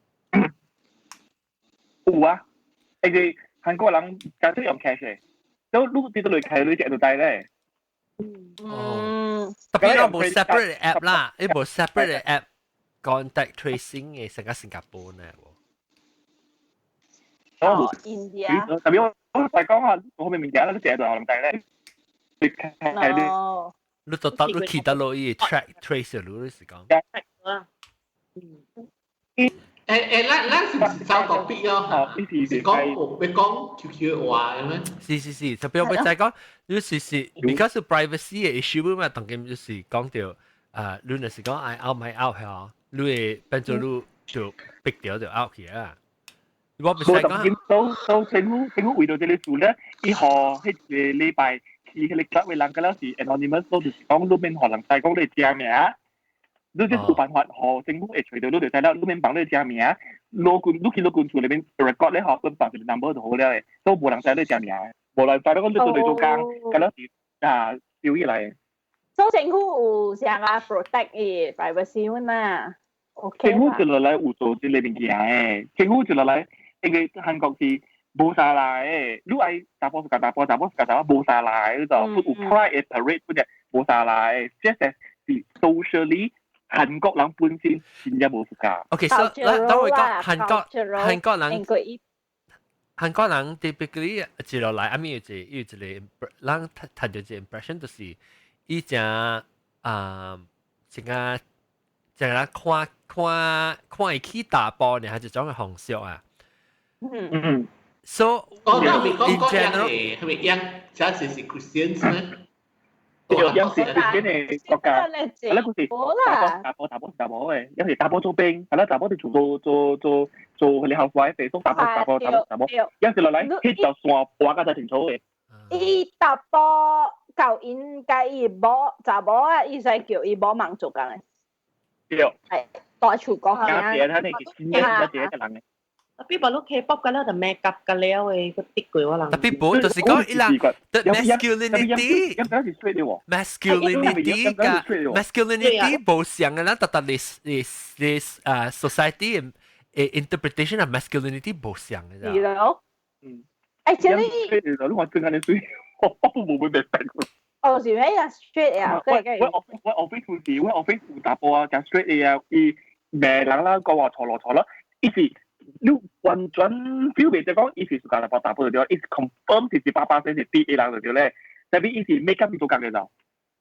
有啊，因為韓國人家都用 cash 嘅，都你啲都嚟開你只就帶咧。哦，特別我無 separate app 啦，伊無 separate app contact tracing 嘅成個新加坡呢。哦，India。特別我我講下，我後面物件啦，你只就人帶咧。你開你。你就得你記得咯，伊 track trace 你是講。咱是毋是走特別哦？是講有講 QQ 話嘅咩？是是是，特別我欲講，你是是，because privacy 嘅 issue 嘛，當今就是講到啊，你若是講愛 out 咪 out 係，你會變做你就逼掉就 out 去啊。我唔使講。都政府為到這個事咧，伊予彼個禮拜去彼個 club 嘅人，嗰了是 anonymous，就是講你免予人知講你真名。你這有辦法，予政府會揣到你就知啦。你免放你真名，攞官你去攞官厝裏面 record 咧，予分放一個 number 就好了嘅，都無人知你真名，無人知你講你做嚟做工，嗰了是啊燒起來。所以政府有啥個 protect 伊 privacy 嘛？OK 政府就落來有做這個物件嘅，政府就落來，因為韓國是無沙拉嘅，你愛查埔是共查埔，查某是共查某，無沙拉嘅，就有 pride parade 嗰隻無沙拉嘅，即係是 socially 韓國人本身真正無 suka。 OK，所以當我講韓國人。韓國人 typically 一落來，阿咪有一個人睇到一個 impression 就是伊誠啊，成個成個看看看會起查埔呢，係一種嘅風俗啊。So 講講 in general 係咪樣？這是是 Christians 咩？對，有時 Christian 嘅國家，啊，那個是查埔查埔查埔嘅，有時查埔做兵，係啦，查埔佇厝做做做做佢哋 housewife，做查埔查埔查埔查埔，有時落來，彼條線跋甲才清楚嘅。伊查埔舊應該伊某查某啊，伊使叫伊某忙做工嘅。對。係大厝講下。加謝他哋是真正真正一個人嘅。特別把你 K-pop 嘅了就 make up 嘅了嘅，個滴過我人。特別無就是講伊人 the masculinity masculinity 佮 masculinity 無相嘅啦，特特 this 啊 society 嘅 interpretation of masculinity 無相嘅咋。是咯。嗯。Actually，你話真係你水，我無會明白。哦，是咩啊？straight 啊，我 office 有時，我 office 有查埔啊，誠 straight 嘅啊，伊罵人啦，講話錯咯錯咯，伊是。你完全 feel 袂著講，伊是 suka 查埔查埔就對，伊是 confirm 是100%是對的人就對咧。特別伊是 make up 做工嘅就，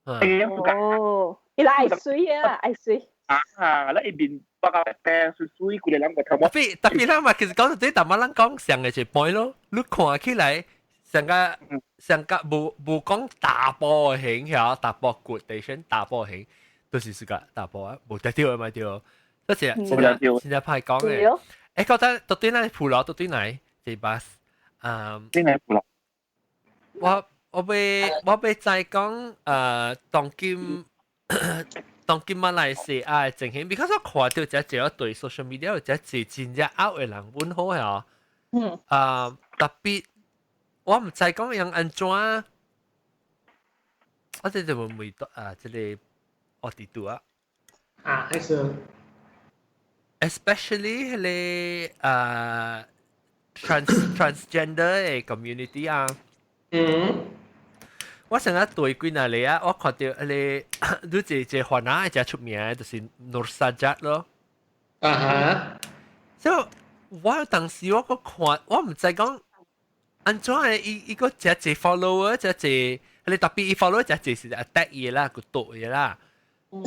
哦，伊來愛媠啊，愛媠。啊，你伊面白甲白水水，規個人個頭毛。特別特別咱嘛，其實講到這，淡薄咱講上嘅一 point 咯，你看起來上個上個無講查埔嘅型，曉查埔 quotation 查埔型，都是 suka 查埔啊，無得對嘛對。這是真正真正歹講嘅。覺得到底哪鋪路到底哪這巴嗯，邊個鋪路？我欲再講當今馬來西亞嘅情形，because 我看到這這對 social media 有這濟真正 out 嘅人本好係啊，特別我毋知講用按怎，我這就問問啊，這個我佇度啊，啊，還是。 Especially 彼個transgender 嘅 community 啊，我成日對幾若個啊，我看到彼個你一個番仔誠出名的，就是 Nur Sajat 咯。啊哈！所以我當時我閣看，我毋知講按怎的，伊伊閣誠濟 follower，誠濟，彼個特別伊 follower 誠濟是 attack 伊啦，閣剁伊啦。你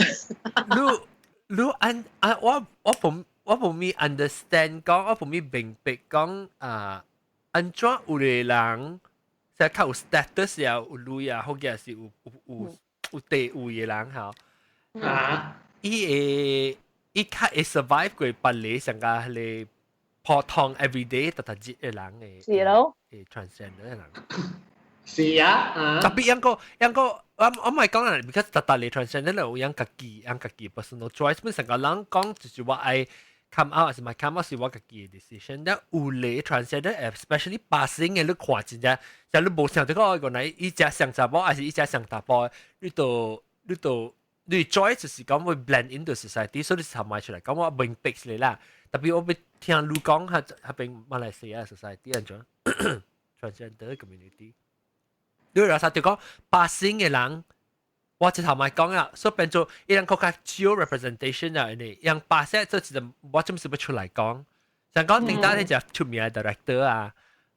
你按啊，我本我無咪 understand 講，我無咪明白講啊，按怎有个人即係較有 status 啊，有鐳啊，或者是有地位的人吼，伊會伊較會 survive 過別個上個彼個普通 everyday 逐逐日的人的，是咯，會 transgender 的人。是啊，啊。特別一個一個，我唔係講啦，because 逐逐個 transgender 有樣家己樣家己 personal choice，本成個人講就是我愛 come out 還是毋 come out 是我家己的 decision。但有個 transgender，especially passing 的，你看真正，就你無想到講原來伊只像查某，還是伊只像查埔，你都你 choice 就是講會 blend into society，所以你頭賣出來講我明白是啦。特別我欲聽你講，彼彼邊馬來西亞 society 按怎 transgender community。你話實就講 passing 的人，我一頭咪講啊，所以變做伊人較較少 representation 啊，呢，人 passing 做一個我怎是欲出來講，像講頂單呢隻出名的 director 啊，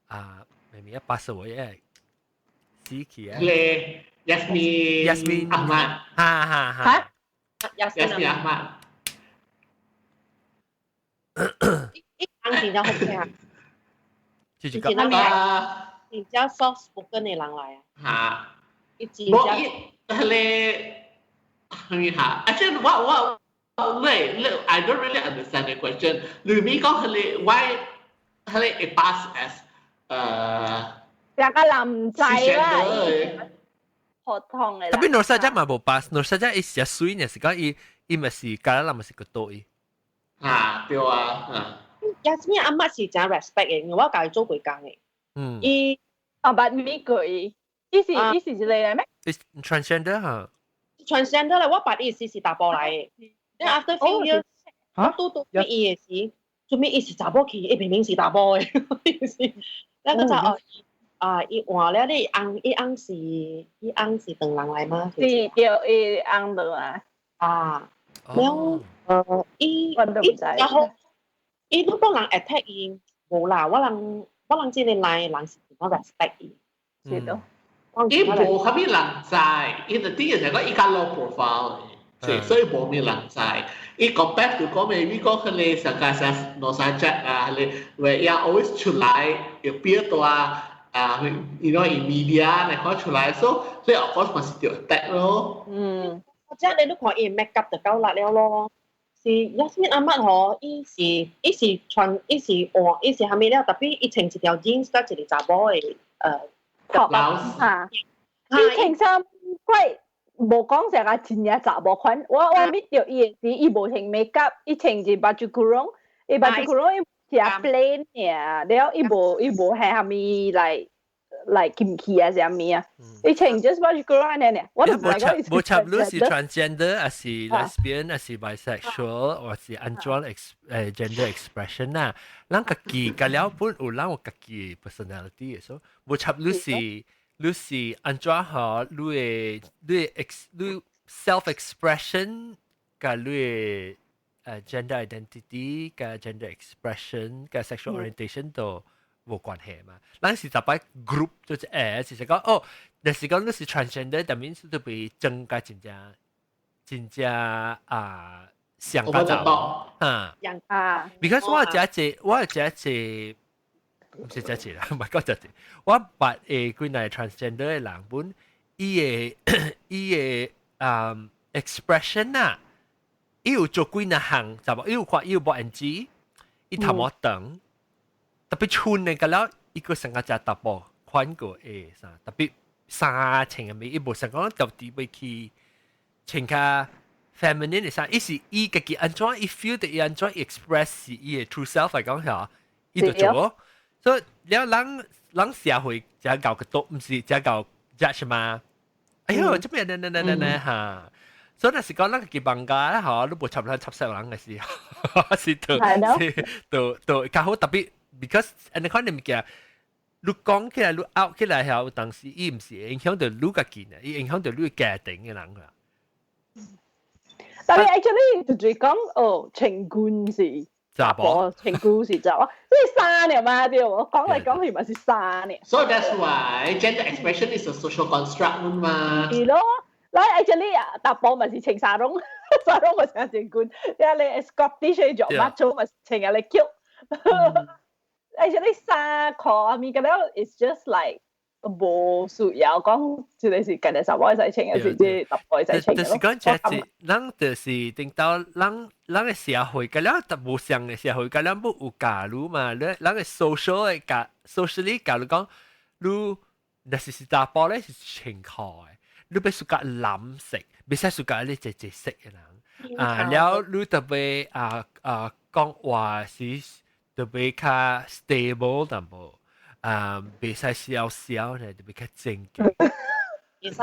啊，明明一 pass 我耶，死去啊！咧，Yasmin Yasmin Ahmad，哈哈哈，Yasmin Ahmad，伊人真正好聽，就是講真正 soft spoken 的人來啊。嚇，伊真正。無伊彼個係嚇，actually 我我你你 I don't really understand the question。裏面講彼個 why 彼個會 pass as 兩個男仔啦，普通的。特別 Nor Sajah 嘛無 pass，Nor Sajah 伊是水呢，是講伊伊咪是加人咪是個多伊。嚇，對啊，嚇。 Yasmin Ahmad 是真 respect 的，因為我共伊做過工的。伊啊，捌咪過伊，伊是一個來咩？Transgender 嚇。 Transgender 咧，我捌伊時是查埔來的。Then after few years，我拄拄伊的時，做咩伊是查某去，伊明明是查某的，是。那個就哦，啊，伊換了你翁，伊翁是伊翁是唐人來嗎？是對，伊翁落來。啊，了，伊伊然後伊如果人 attack 伊，無啦，我人這個來人是怎 respect 伊。是咯。伊無啥物人知，伊就啲人就講伊較 low profile，是所以無咩人知。伊 compare to 講咩？美國彼個上加上 Nor Sajah 啊，彼個 where 伊 always 出來有變大啊，you know in media 嚟看出來，所以所以 of course 嘛是著 attack 咯。或者你都看伊 make up 就夠力了咯。是 Yasmin Ahmad 吼，伊是穿伊是換伊是蝦米了，特別伊穿一條 jeans 佮一個查某的top 嚇。伊穿衫怪無講成個真正查某款，我見著伊的時，伊無穿 make up，伊穿一 baju kurung，伊 baju kurung 伊是 plain 爾，了伊無係蝦米來來金器啊啥物啊，伊穿 just baju kurung 按呢爾，我都毋知講伊無插你是 transgender 還是 lesbian 還是 bisexual 或是按怎 gender expression 啦，咱家己甲了本有咱有家己 personality 的，所以無插你是按怎吼，你的 ex 你 self expression 佮你的gender identity 佮 gender expression 佮 sexual orientation 都無關係嘛。咱是逐擺 group 就是是講哦，若是講你是 transgender，但面是都被增加真正真正啊上較早啊。啊，because 我食一我食一毋是食一啦，毋係講食一，我捌的幾若 transgender 的人本，伊的expression 啊，伊有做幾若項，就無伊有看伊有無 NG，伊頭毛長，特別穿的個了，伊個成個只查埔款過會啥，特別衫穿的物，伊無想講到底欲去穿較 feminine 的衫，伊是伊家己按怎伊 feel 的伊按怎 express 是伊的 true self 來講嚇，伊就做咯。所以了人人社會才𠢕個多，毋是才𠢕 judge 嘛？哎喲，這邊呢呢呢呢呢嚇！所以若是講咱家己放假吼，你無插咱插死人的時候，是都是都都較好特別，because 按呢款的物件，你講起來，你 out 起來後，有當時伊毋是影響著你家己呢，伊影響著你家庭的人啦。但係 actually 就是講哦，情觀是查埔，情觀是查某，這是衫爾嘛對無？講來講去嘛是衫爾。 So that's why gender expression is a social construct 嘛。是咯，來 actually 啊，查埔嘛是穿衫籠。sarong 嘛穿穿軍，你 Scottish 嘅著 macho 嘛穿啊你叫。Actually 衫褲啊物個了，it's just like 無需要講，這個是家己查某會使穿，還是這查埔會使穿。就是講這是，咱就是頂到咱咱的社會，個了特無相的社會，個了無有教育嘛，你咱的 social 的教，socially 教育講，你若是是查埔咧是穿褲的，你欲屬較藍色，袂使屬較你這這色的人，啊，了你特別啊啊講話是特別較 stable 淡薄。啊，袂使笑笑咧，特別較正經。袂使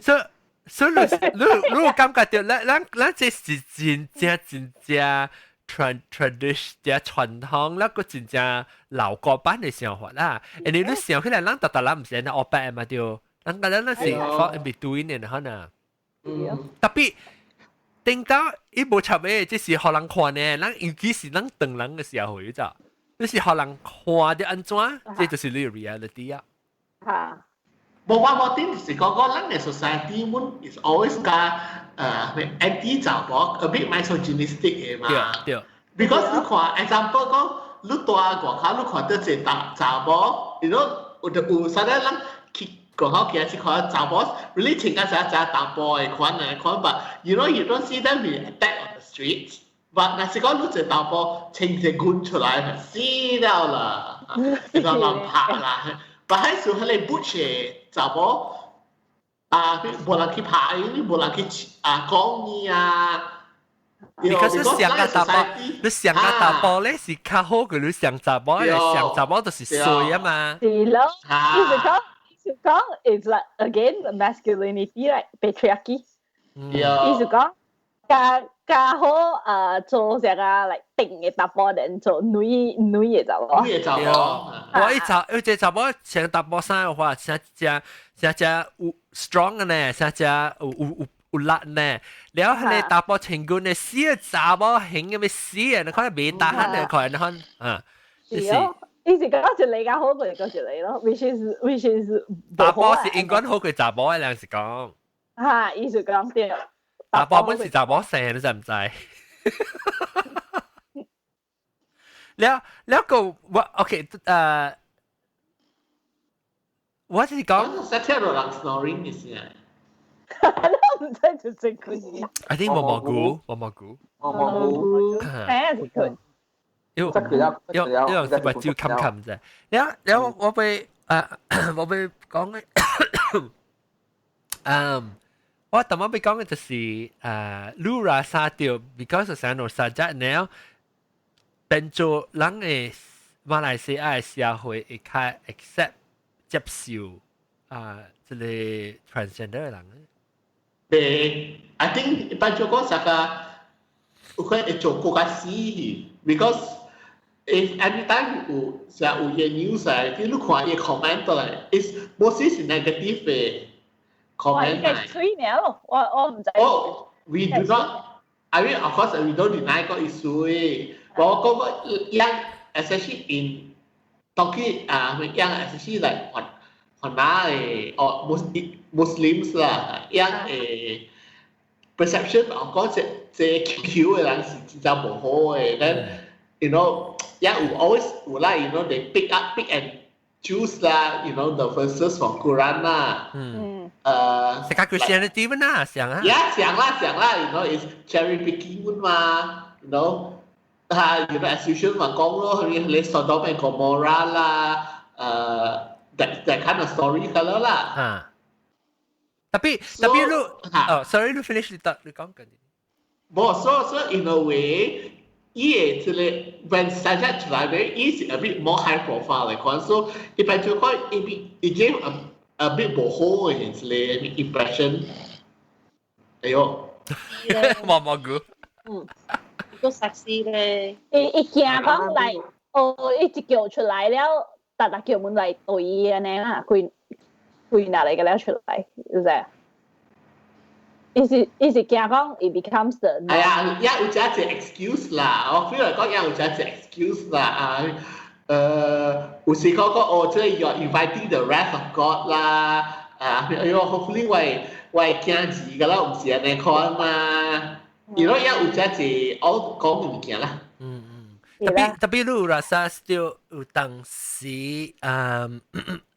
笑。所以你你感覺到，咱咱咱這是真正真正 tradition 正傳統，咱個真正老古板的想法啦。因為你想起來，咱逐逐人毋是按呢烏白嘛對，咱個咱咱是 fall in between 的可能。Tapi 頂到伊無插的，這是予人看呢。咱尤其是咱唐人的社會咋。你是予人看著按怎，這就是你 reality 啊。嚇！無我無點是講講咱的 society 們 is always 加anti 查某 a bit misogynistic 的嘛。對對。 Because 你看 example 講，你蹛外口你看到一個查查某，you know 有就有啥個人去外口行去看查某，really 穿甲啥啥查埔的款的款，but you know you don't see them be attacked on the streets。But 若是講你一個查埔穿一個軍出來，死了啦，你講人拍啦。但係時彼個 butch 的查某啊，無人去拍伊，無人去啊講伊啊。 Because 你上個查埔，你上個查埔咧是較好過你上查某，上查某就是衰啊嘛。是咯，意思講，意思講，it's like again masculinity like patriarchy。意思講，較較好啊，做這個 like 定的查埔人做女女的查某。女的查某。我一查，一隻查某穿查埔衫的話，成只成只有 strong 的呢，成只有有有有力呢。了彼个查埔穿軍的死查某型嘅欲死啊！你看袂打喊的，看你看啊。是哦，伊是講一個較好過一個一個咯，which is 查埔是應該好過查某的，人是講。哈，伊是講對。查埔本是查某生，你知毋知？了了個我 OK 我是講。實聽到人 snoring 嘅聲。我唔知就正佢。 I think 毛毛菇，毛毛菇，毛毛菇。係啊，是佢。因因因是目睭冚冚啫。了了，我欲啊，我欲講嘅，嗯。我頭先欲講嘅就是你若殺掉，because 成個殺只了，變做人的馬來西亞的社會會較 accept 接受啊，這個 transgender 的人。對，I think 一般做講啥個，有可能會做更較死去，because if anytime 有成有個 news 啊，你看伊 comment 來，is mostly 是 negative 的。 comment 嚟。吹了，我我毋知。哦，we do not. I mean, of course, we don't deny 個 issue。我講個樣，especially in talking 啊，樣 especially like 雲雲南的哦，Muslims 啦，樣的 perception 我講這這 QQ 的人是真正無好的。Then yeah, 有 always 有啦，they pick up pick and choose 啦，the verses from Quran 啦。嗯。是較 Christianity 嘛，像啊。 Yeah，講啦講啦，is cherry picking 嘛，哈，as usual 嘛講咯，佢你 Sodom and Gomorrah 啦，that kind of story 咁樣啦。啊。Tapi tapi 你，哦，sorry，你 finish 你得你講緊。無，so in a way，伊個這個 when Sajat 出來咧，伊是 a bit more high profile 的款，所以一般就講伊伊 gave a bit 無好的這個 impression。哎喲，毛毛菇。嗯，個 sexy 咧。伊伊驚講來，哦，伊一叫出來了，逐逐叫阮來對伊按呢啦，規規拿來個了出來，是不是？伊是伊是驚講伊 becomes the 係啊，也有這一 excuse 啦，我 feel 嚟講也有這一 excuse 啦啊，有時講講哦，這個 you are inviting the wrath of God 啦，啊，哎喲，hopefully 我我囝兒個啦，毋是按呢款嘛。如果有只是我講物件啦。嗯嗯。特別特別你有 rasa still 有當時，按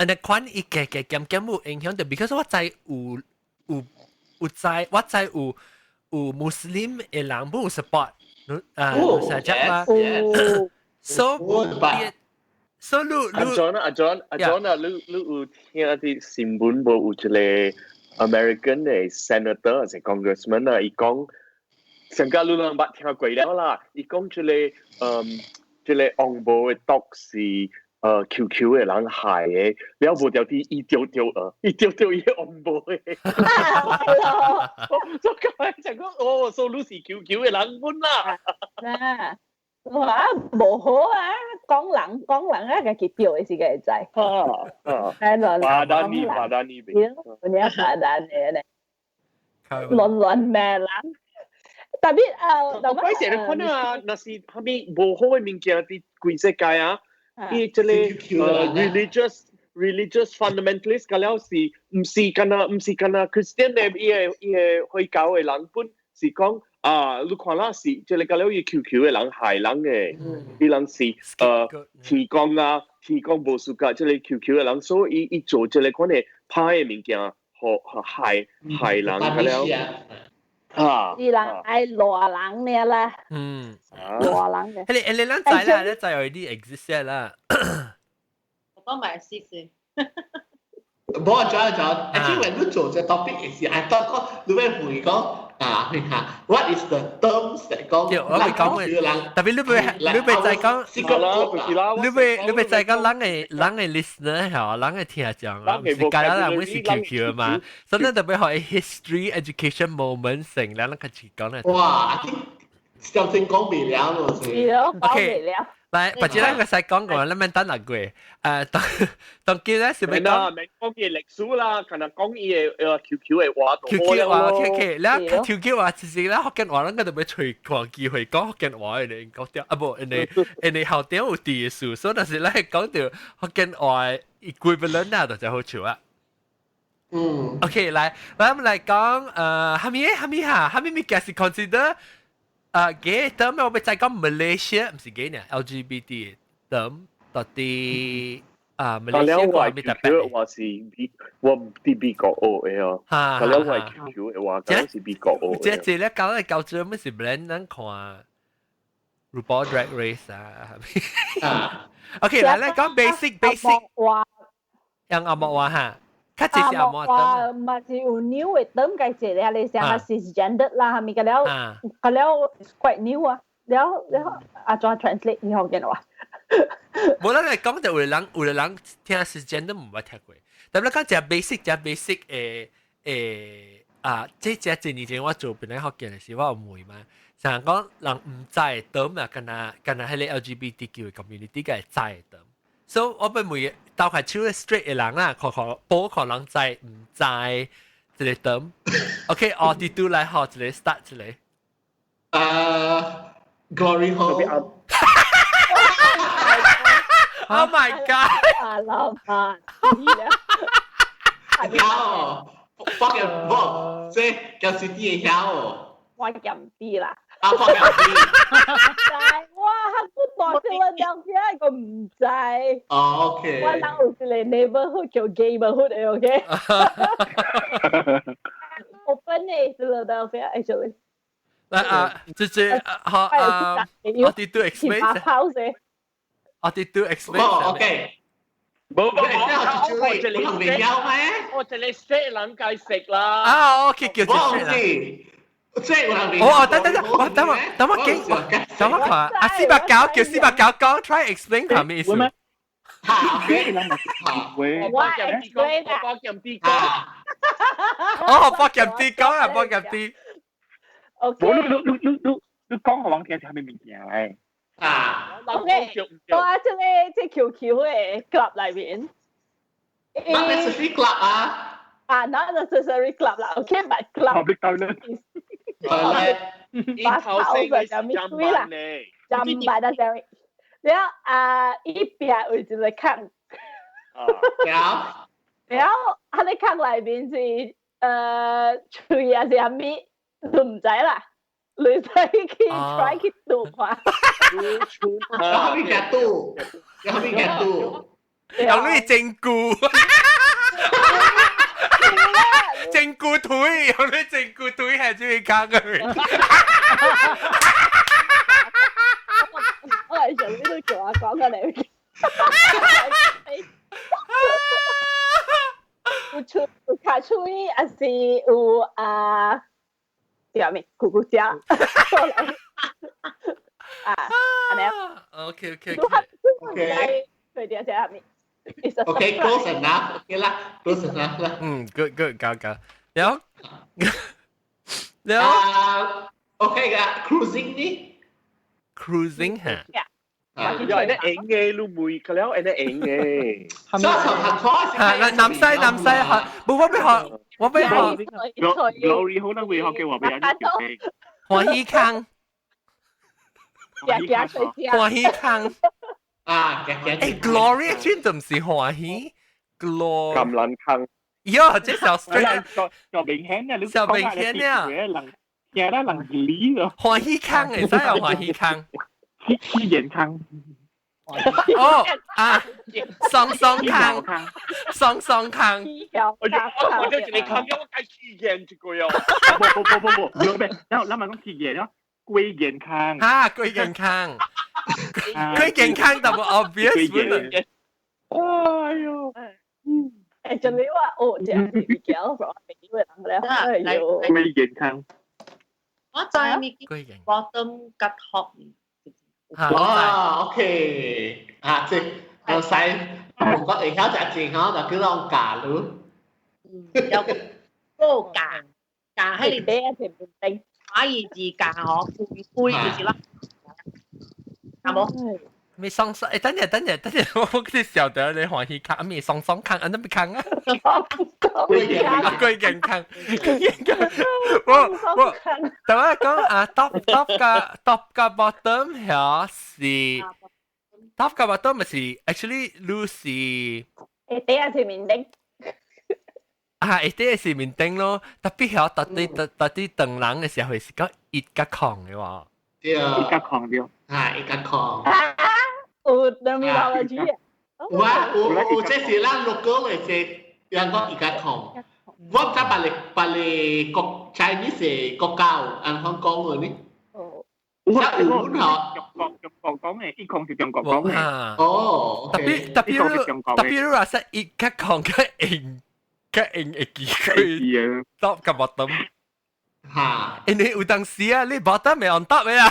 呢款伊嘅嘅減減有影響到，because 我知有有有知我知有有穆斯林嘅人無 support，啊，實際嘛，so 你阿 John 阿 John 阿 John 啊，你你有聽啲新聞無？有一個 American 嘅 senator 還是 congressman 啊，伊講。上個你攏捌聽過了啦，伊講這個這個紅毛的毒是QQ 的人害的，了無著佇伊著著伊著著伊個紅毛的。所以講講講哦，所以你是 QQ 的人本啦。啊，哇，無好啊，講人講人啊，家己著的是個會知。啊，係咯，巴達尼巴達尼，你巴達尼咧，亂亂罵人。特別啊，我鬼成日看啊，若是啥物無好的物件佇規世界啊，伊這個religious fundamentalist 個了是毋是干那毋是干那 Christian 的伊個伊個回教的人本是講啊，你看啦是這個個了伊 QQ 的人害人的，伊人是提供啊提供無輸甲這個 QQ 的人，所以伊做這個款的歹的物件，予害害人個了。啊！伊人愛羅人呢啦，羅人嘅。你你咱知啦，你知有啲 exist 啦。我都買試試。無啊，仲有仲有，actually when 你做這 topic 時，I thought 講你會回講啊，你看，what is the terms 嚟講？對，我會講嘅。特別你會你會再講，你會你會再講人嘅人嘅 listener 嚇，人嘅聽眾啊，唔是家人會是 QQ 嘛，所以特別學 history education moment 成，咱開始講咧。哇！小聽講未了咯，是。講未了。來，或者咱個使講過，咱免等六個月。當當今咧是欲講，免講伊歷史啦，可能講伊的 QQ 的話，QQ 話 OK OK，你 QQ 話其實咱福建話，咱個特別隨看機會講福建話的，講掉啊無，因為因為後頂有字數，所以若是咱講著福建話 equivalent 啊，就真好笑啊。OK，來，來我們來講，蝦米蝦米哈，蝦米物件是 consider gay term 我欲再講 Malaysia 毋是 gay 呢，LGBT term 到底啊 Malaysia 個係咩特別？我是我佇美國學的哦，哈，了我 QQ 的話，講是美國學。這這咧搞來搞去，毋是 blend 咱看 RuPaul Drag Race 啊。OK，來來講 basic basic。話。用紅毛話哈。較濟是紅毛話，嘛是有 new 的 term 解這個，你想下 cisgender 啦，係咪個了？個了 quite new 啊，了了啊怎 translate 以後見話？無咱來講就有人有人聽 cisgender 毋捌聽過，但咱講誠 basic 誠 basic 誒誒啊！這這幾年前我做本來福建的時，我有問嘛，像講人毋知的 term 啊，敢若敢若彼個 LGBTQ community 個會知的 term。所以我欲問鬥開手 straight 的人啦，看看無可能知毋知這個 term。OK，哦，啲都來學一個 start 一個。啊，Glory hole。 Oh my god！啊，老闆，曉，福建無，這就是啲會曉哦。我鹹啲啦。啊，福建啲。但我不大 Philadelphia 個毋知。哦，OK。我人有一個 neighborhood 叫 gayborhood 的，OK。Open 的 Philadelphia actually。來啊，這這好啊，我哋都 explain。 house 我哋都 explain。哦，OK。無無無，我這裡未曉咩？我這裡 straight 人該食啦。啊，OK，叫做 straight 人。這有人哦，等等等，我等我等我記，等我看，啊四百九叫四百九講，try explain 係咩意思？嚇，喂，我 explain 啊，包鹹啲講。哦，包鹹啲講啊，包鹹啲。 OK。無你你你你你講予人聽是啥物物件嚟？啊，OK，我啊，這個這 QQ 的 club 內面。 Not necessarily club 啊。啊，not necessary club 啦，OK，but club。 Public toilet。 toilet。把頭就咪水啦，就唔捌得上。了啊，伊壁有一個空。了。了，喺個空內面是喙啊是啥物，都毋知啦。你使去 try 去賭看。有邊嘅賭？有邊嘅賭？有你整蠱，整蠱腿，有你整蠱腿係最講嘅。我係上邊都做阿講嘅你。有出有卡喙，還是有啊？叫咩？咕咕叫。啊，係咪啊？OK OK OK。對啲只咩？OK close enough，OK 啦，close enough 啦。嗯，good good，搞搞。然後，然後，OK 嘅，cruising 呢？cruising 嚇。有人影嘅，你每個了人影嘅。所以從學開始。南西南西學，冇我俾學，我俾學。 Glory 可能會學嘅話俾人條命。歡喜康。歡喜康。啊，誒，Glory 專就唔是歡喜，Glory。橄欖坑。喲，這小 straight。小明顯啊，你小明顯啊。人，聽得人理咯。歡喜康會使有歡喜康。起健康。哦啊，雙雙康，雙雙康。我就一個康，我該起健一個喲。不不不不不，唔係，然後咱咪講起健咯，歸健康。哈，歸健康，歸健康就冇 obvious。哎呦，誒，就你話哦，這樣是比較方便嘅人咧，哎呦，歸健康。我知咪 bottom 甲 top。哦，OK，啊，即係使韓國會曉食正吼，就叫做教咯。嗯，有個教教喺你底一條面頂，反而字教嗬，背背就是啦，係冇？咩雙雙？誒，等陣等陣等陣，我佢曉得你歡喜看，咩雙雙看，啊，那邊看啊？歸健康，歸健康。我我，但我講啊，top top 加 top 加 bottom 係是 top 加 bottom 咪是 actually 你是誒，底下是面頂。啊，底下是面頂咯，特別係特啲特特啲等人嘅時候是講一加空嘅話，對，一加空對，啊，一加空。有兩面頭嘅主啊！有啊，有有，這是咱 local 嘅這人講一加空。我唔知別個別個國 Chinese 嘅國家有按怎講嘅呢？哦，有有中國中國講嘅，一空是中國講嘅。哦，特別特別特別話說一加空較硬較硬會記佢 top 甲 bottom。嚇！因為有當時啊，你 bottom 未 on top 嘅啊。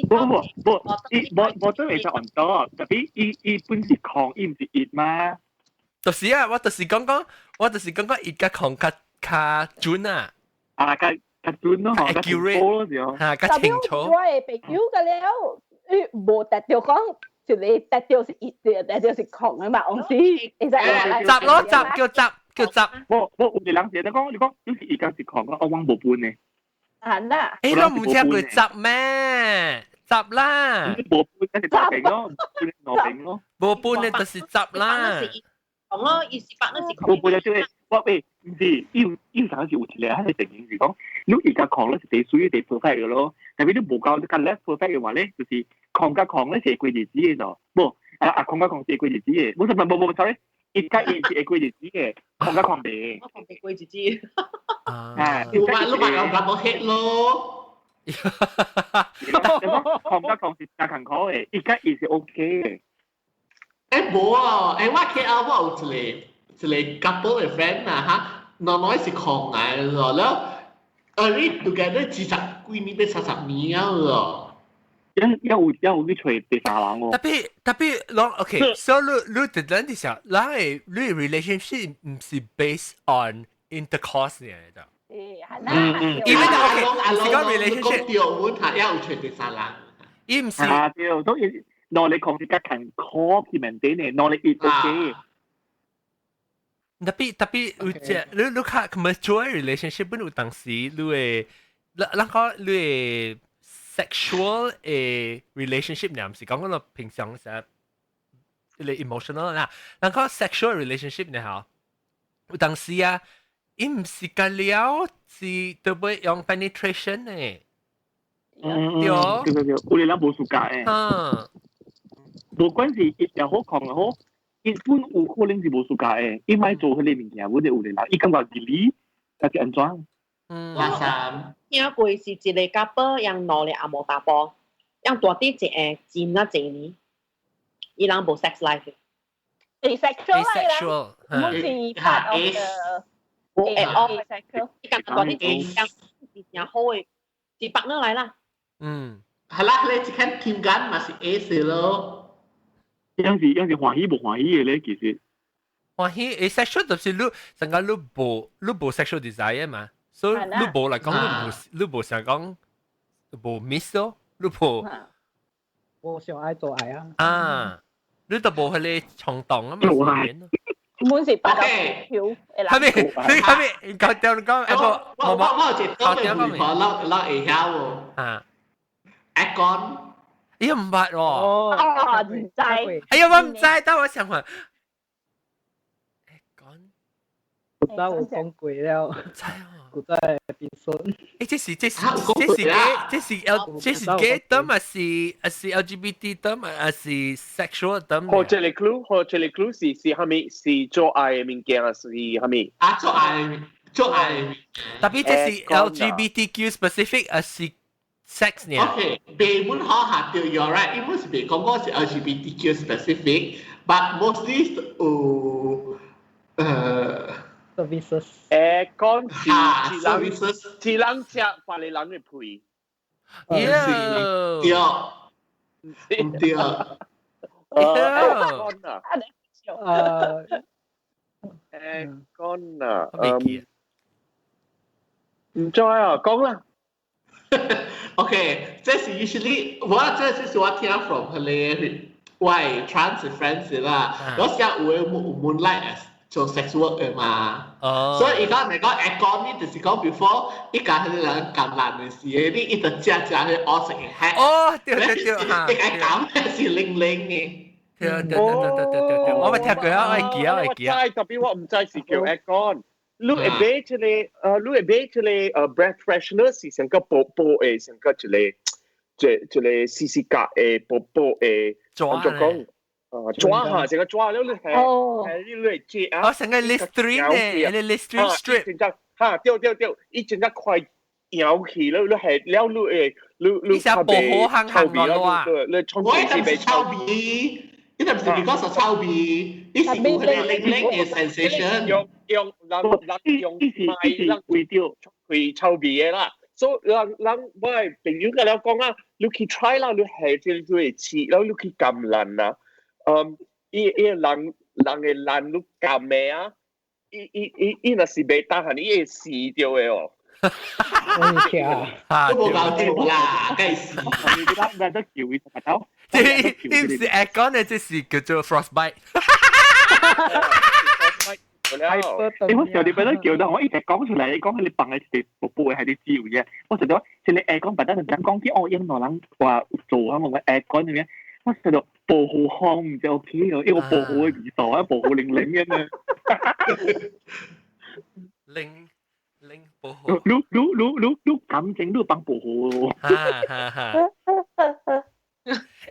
不不不，伊無無得會使 on top，特別伊伊本是空，伊毋是一嘛。就是啊，我就是講講，我就是講講伊較空較較準啊。啊，較較準咯，較 accurate 嚇，較清楚。我的朋友個了，伊無達到講，一個達到是一，達到是空的嘛，往時會使雜咯，雜叫雜叫雜。無無，有個人是講，你講你是一個是空，我我無分的。啊啦！誒，都唔知佢雜咩？雜啦！無半就是雜咯，半兩邊咯。無半咧就是雜啦。講咯，意思白那是無半就係我喂，毋是，伊有伊有啥是有一個，佢定義是講，你而家空咧是第屬於第 perfect 嘅咯，特別你無夠你較 less perfect 嘅話咧，就是空加空咧是會過日子嘅咯，無啊啊空加空是會過日子嘅，無什麼無無 sorry，一加一是會過日子嘅，空加空袂。我空袂過日子。啊，你話你話有咁冇 hit 咯？空加空是加艱苦嘅，一加一是 OK 嘅。誒無啊，誒我 KL 我有一個一個 couple 嘅 friend 啊嚇，奶奶是空來咯，了後你 together 二十幾年變三十年啊咯。一有一有去揣第三人喎。特別特別，攏 OK，所以你你突然之想，咱的你 relationship 毋是 based on intercourse 嚟的。誒，係啦。因為 OK，是講 relationship。對，阮係有揣第三人。伊毋是。啊對，所以攞你控制較近苦去面對呢，攞你越 OK。特別特別有隻，你你較 mature relationship 本有當時你會，咱咱講你會 sexual 的 relationship 呢，毋是講講平常時你 emotional 啦，咱講 sexual relationship 呢吼，有當時啊，伊毋是個了，是都會用 penetration 呢。嗯，對對對對，有啲人無 suka 的。無管是伊又好抗又好，伊本有可能是無 suka 的，伊莫做彼个物件，有啲有啲人，伊感覺自理，抑是按怎？我三聽過是一个 couple 用兩个阿毛查埔，用大啲一个真啊濟年，伊人無 sex life。 Asexual 啦，唔是 part of the asexual。伊感覺大啲一個是誠好的，是 partner 來啦。係啦，你一間添緊嘛是 A 咯。樣是歡喜無歡喜的咧，其實。歡喜 asexual 就是你成個你無 sexual desire 嘛，所以你無來講你無想講無 miss 咯，你無。無想愛做愛啊。啊，你就無彼个衝動啊嘛。做愛。滿是八條。係咪？你係咪？講掉你講，我有一個講嘅我我會曉喎。啊。阿講。哎呀唔捌喎。哦，唔知。哎呀我唔知，但我想問。古早有講過了，古早的 episode。誒，這是 gay，這是 L，這是 gay term 還是 LGBT term 還是 sexual term？好，這個 clue，好，這個 clue 是啥物？是做愛的物件，還是啥物？啊，做愛，做愛。特別這是 LGBTQ specific 還是 sex 呢？OK，別本好下對，you're right，因為是別講我是 LGBTQ specific，but mostly 有services。講是一人一人食別个人的屁。對，對。講啊。講啊。唔知啊，講啦。 OK，這是 usually 我這是我聽 from 彼个我 trans friends 啦，我時有的有 moonlight 做 sex work 的嘛，所以伊講你講會講呢，就是講 before 伊共彼个人橄欖的時，你伊就食食彼烏色的 hat。哦，對對對，嚇，你講減是零零的。對對對對對對對，我咪聽過啊，我會記啊，我會記啊。特別我毋知是叫 aircon。你會買一个，你會買一个breath freshener 是成個薄薄的，成個一個，一個細細格的薄薄的，怎講？抓下成個抓了，你係係你會接啊？哦，成個 Listerine 咧，個 Listerine strip。真正哈，對對對，伊真正快咬起了，你係了你會你你薄荷香香個哇？你沖我係是臭味，你唔是講說臭味，你是有彼个零零的 sensation。用用人人用賣人為著開臭味的啦，所以人人我的朋友共了講啊，你去 try 啦，你係這個會試，然後你去橄欖啦，伊伊人人的蘭你橄的啊，伊伊伊伊若是袂當下，伊會死掉的哦。都無夠做啦，梗係死。你得得叫伊頭。這伊毋是 aircon 的，這是叫做 frostbite。你我時候你俾得叫到，我一直講出來，你講你放喺一個寶寶的係你知有啫。我實在，是你 aircon 白得人講啲哦，英國人話做啊，我個 aircon 咁樣，我實在薄荷香唔知 OK 哦，一個薄荷的味道啊，薄荷零零嘅呢。零零薄荷。你你你你你感情你幫薄荷。哈哈哈。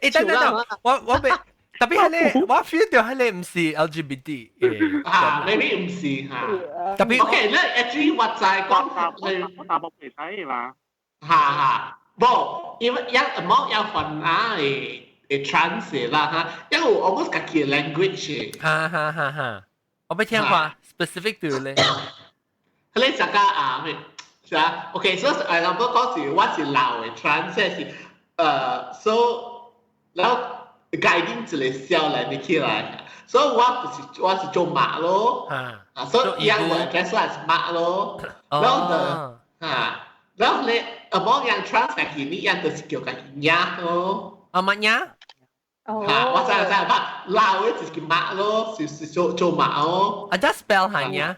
誒，等等等，我俾。特別係咧，我 feel 到係咧毋是 LGBT 啊，maybe 毋是嚇。特別 OK，你 actually 我知講我大部袂使嘛。哈哈，無，因為一冇有分啊會會 trans 啦哈，因為我 almost 家己的 language。哈哈哈哈，我欲聽看 specific 對咧。佢咧就講啊咩？是啊，OK，所以我講是我是老的 trans 是so 然後。guiding 一個少年的起來，所以我不是我是做馬咯，啊，所以樣我 address 我是馬咯，然後就啊，然後咧，among 樣 trans 家己呢樣就是叫家己娘咯，啊乜娘？嚇，我知我知，不老的就是叫馬咯，是做做馬咯。啊，just spell 下娘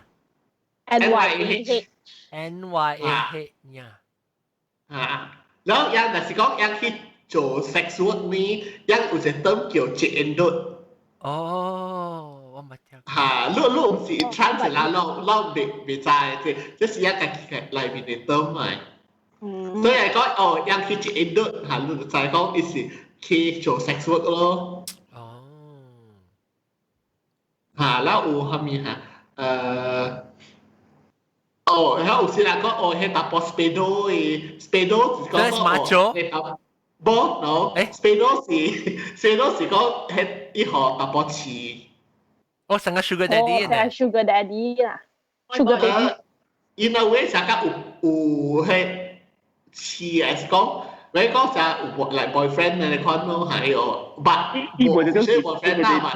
？N Y A H N Y A H 娘。啊，然後樣若是講樣去做 sex work 呢，樣有一個 term 叫 J N 率。哦，我冇聽。嚇，你你唔是 trans 啦，你你未未知，這這是一個內面的 term 嚟。所以係講哦，人去一個嚇，你就知講伊是去做 sex work 咯。哦。嚇，แล้ว有蝦米嚇？哦，然後有時人講哦，彼查埔 spedo 的 spedo 是講講哦，無 no，spedo 是 spedo 是講彼伊予查埔飼。哦，成個 sugar daddy 呢？Sugar daddy 啦，sugar baby。 In a way，成個有有彼飼，還是講，你講成有 like boyfriend 你看咯，係哦，but 伊無就是 boyfriend 啦嘛，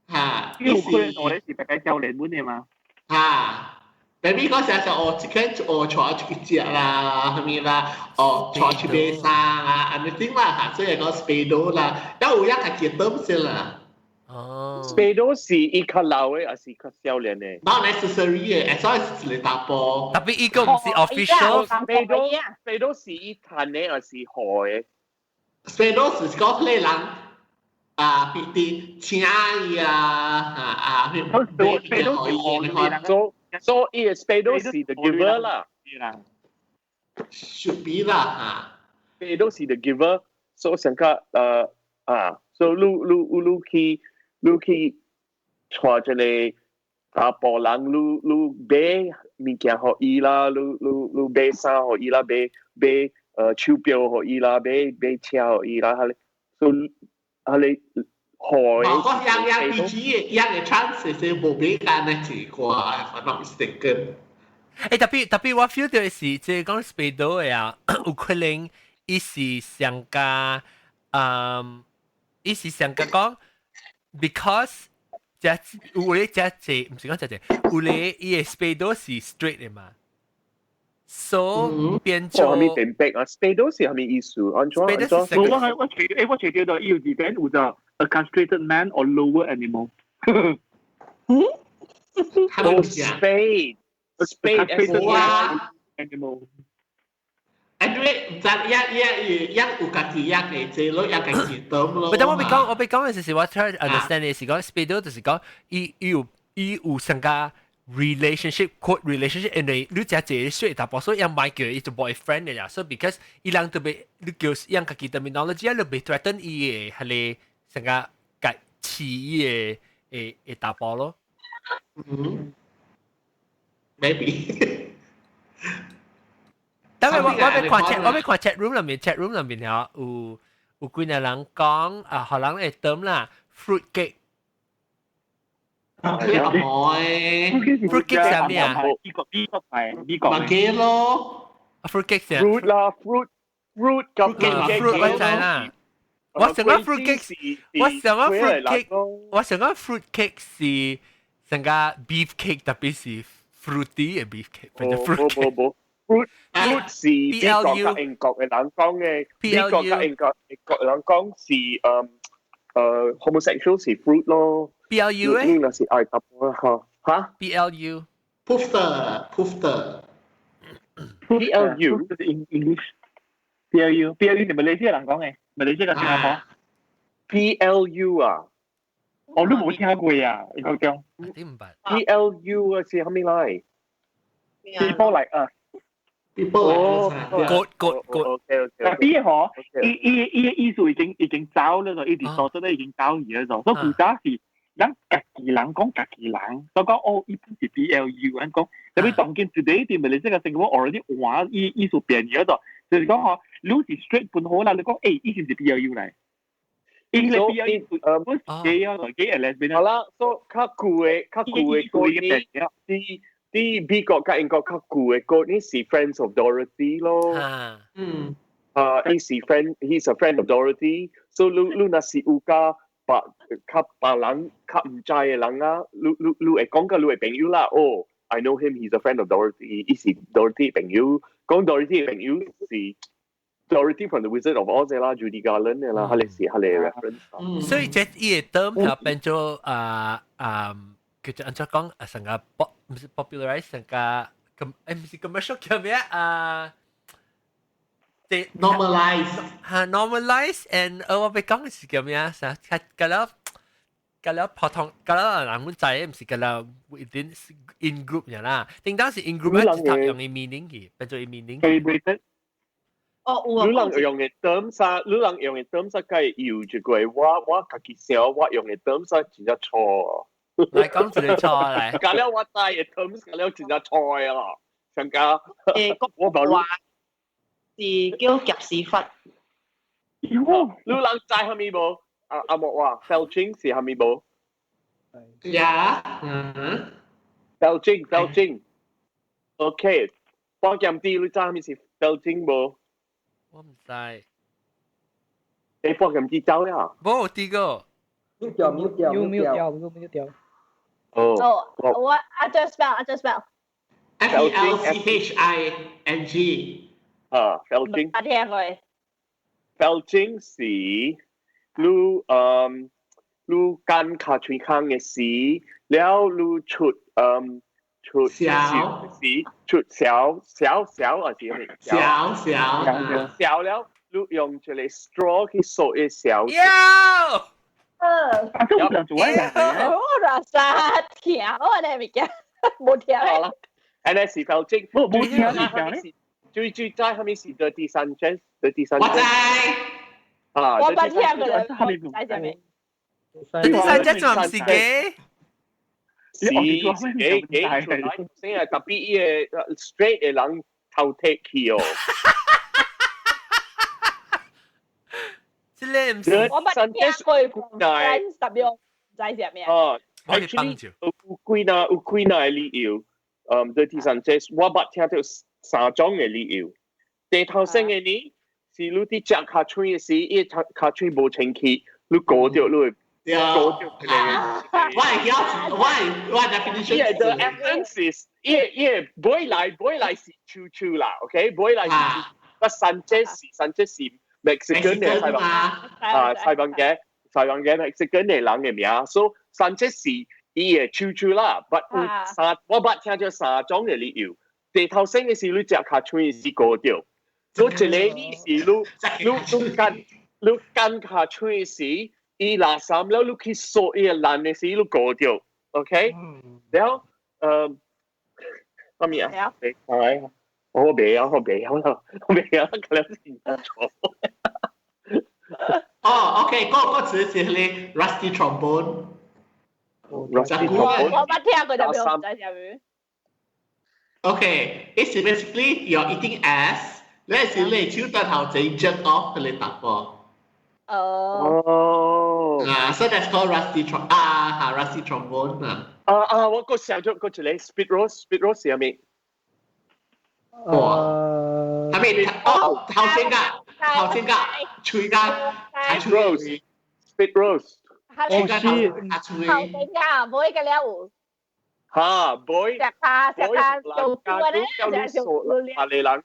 嚇，伊有可能我咧是大家教練本的嘛，嚇。Baby 嗰時就哦，一間哦坐出去食啦，係咪啦？哦，坐出去買衫啊，anything 啦嚇，所以講 spedo 啦，有有一個結東先啦。哦，spedo 是伊較老的，還是較少年的？Not necessary 的，as long as 是查埔。特別伊個毋是 official。 Spedo spedo 是伊趁的，還是予的？Spedo 是講彼人啊，別啲請伊啊啊啊， Spedo 是予的。 So 伊個 spedo 是 the giver 啦，should be 啦嚇，spedo 是 the giver，so 上個啊，so 你你你去你去帶一個查埔人，你你買物件予伊啦，你你你買衫予伊啦，買買手錶予伊啦，買買車予伊啦，彼個，so 彼個。我講樣樣 PG 的樣的 trans 是無比間的一個，if I'm not mistaken。特別特別我 feel 到的是，這講 spedo 的啊，有可能伊是上加，伊是上加講，because 這有咧這這毋是講這這，有咧伊的 spedo 是 straight 的嘛，so 變做。啥物辨別啊？Spedo 是啥物意思？按怎按怎？我係我隨我隨叫到伊有字典有就 a castrated man or lower animal。嗯？哦，spade spade 哇 animal。 Anyway，毋知一一一有家己一個這咯，一家己 term 咯。但我欲講，我欲講的是我 try to understand 的是講 spedo 就是講伊伊有伊有上加 relationship quote relationship，因為你食一個 straight 查埔，所以人莫叫伊做 boyfriend 的啦。所以 because 伊人特別你叫用家己 terminology 啊，你袂 threaten 伊的彼個上加共飼伊的的的查埔咯。嗯，maybe。但係我我欲看 chat，我欲看 chat room 裏面，chat room 裏面有有幾個人講啊，可能會 term 啦，fruit cake。你阿妹，fruit cake 係咩啊？美國美國係美國。麥記咯，fruit cake 係 fruit 啦，fruit fruit 咁 fruit 我知啦。我想講 fruit cake，我想講 fruit cake，我想講 fruit cake 是成個 beef cake，特別是 fruity 嘅 beef cake，冇冇冇。fruit fruit 是美國佮英國嘅人講嘅，美國佮英國英國人講是homosexual 是 fruit 咯。 B L U 咧？你若是愛查埔嚇嚇？B L U Puffer Puffer B L U in English B L U B L U 係馬來西亞人講嘅，馬來西亞新加坡 B L U 啊，我都冇聽過啊，你講講。點唔捌？B L U 啊是啥物來？People like us。 People good good good。 OK OK。但係嗬，伊伊伊意思已經已經走了，伊啲所得已經走去咗，所以古早是咱家己人講家己人，所以講哦，伊本是 B L U，咱講，特別當今 today 啲馬來西亞新加坡 already 換伊意思變咗咗，就是講嗬，你是 straight 本好啦，你講伊是毋是 B L U 來？伊個 B L U 不是 gay 啊，gay and lesbian。好啦，所以較舊的較舊的歌呢，啲啲美國佮英國較舊的歌呢是 Friends of Dorothy 咯。啊，伊是 friend，he's a friend of Dorothy。所以你你若是有佮別較別人較毋知的人啊，你你你會講佮你的朋友啦，哦，I know him，he's a friend of Dorothy，伊是 Dorothy 朋友，講 Dorothy 朋友是 Dorothy from the Wizard of Oz 啦，Judy Garland 啦，彼個是彼個 reference。所以這伊個 term 係變做啊啊叫做按怎講啊，成個 pop 毋是 popularize 成個 com 毋是 commercial 叫咩啊？即 normalize 嚇 normalize and 我欲講是叫咩啊？啥較較了甲了普通，甲了人們知，毋是甲了 within in group 爾啦。頂當是 in group 咧，就用伊 meaning 去，變做伊 meaning。 Celebrated。哦，有啊。你人用的 terms 啊，你人用的 terms 啊，該有一個我家己想，我用的 terms 啊，真正錯。來講一個錯來。甲了我知的 terms，甲了真正錯的咯。上加我話是叫夾屎忽。你人知蝦米無？阿阿莫話 felching 是蝦米無？呀，嗯。 Felching felching。OK，幫減啲，你知蝦米是 felching 無？我毋知。你幫減啲走了？無，第個。 mute 掉 mute 掉 mute 掉 mute 掉。哦。哦，我 I just spell I just spell。 FELCHING。啊，felching。啊，聽過。 Felching 是你你幹尻喙空的時，了你出出痟時出痟痟痟還是咩？痟痟痟了，你用一個 straw 去掃伊痟。要。啊，這有人做啊！我話啥聽我呢物件，無聽好啦，安呢是 felching，無無聽你聽。最最知蝦米是 Dirty Sanchez，Dirty Sanchez。我知。啊，我捌聽過啦，知啥物？ Dirty Sanchez 仲毋是 gay？是 gay gay 出來，先係特別伊個 straight 的人頭剔去哦。這個毋是。我捌聽過，但特別唔知啥物。哦，actually 有幾若有幾若的理由，Dirty Sanchez 我捌聽著三種的理由。第頭先的呢，是你佇食尻喙的時，伊個尻喙無清氣，你糊著你會糊著一個。我會曉，我 definition。伊個 the essence is，伊伊個尾來尾來是手手啦，OK，尾來是，但 Sanchez 是 Sanchez 是 Mexican 的西班啊，西班牙西班牙 Mexican 的人的名，所以 Sanchez 是伊的手手啦，but 有三，我捌聽著三種的理由。第頭先的是你食尻喙是糊著，所以一個你是你你你幹你幹尻喙時，伊垃圾了，你去掃伊個爛的時，你糊著，OK？然後，啥物啊？係，我袂曉，我袂曉啦，我袂曉，可能是錯。哦，OK，嗰個詞是咧 rusty trombone。 Rusty trombone。我捌聽過，但係唔知啥物。 Okay, it's basically you're eating ass. 你是你手對頭仔 jerk off 佢嚟打波。哦。哦。啊，so that's called rusty trom 啊，哈 rusty trombone 啊。啊啊！我個想咗個一個 spit roast，spit roast 係咪？哇！係咪？哦，頭先㗎，頭先㗎，喙㗎，spit roast，spit roast。頭先㗎，唔會嘅了。哈，boy，食下食下做過咧，食做啊，你人人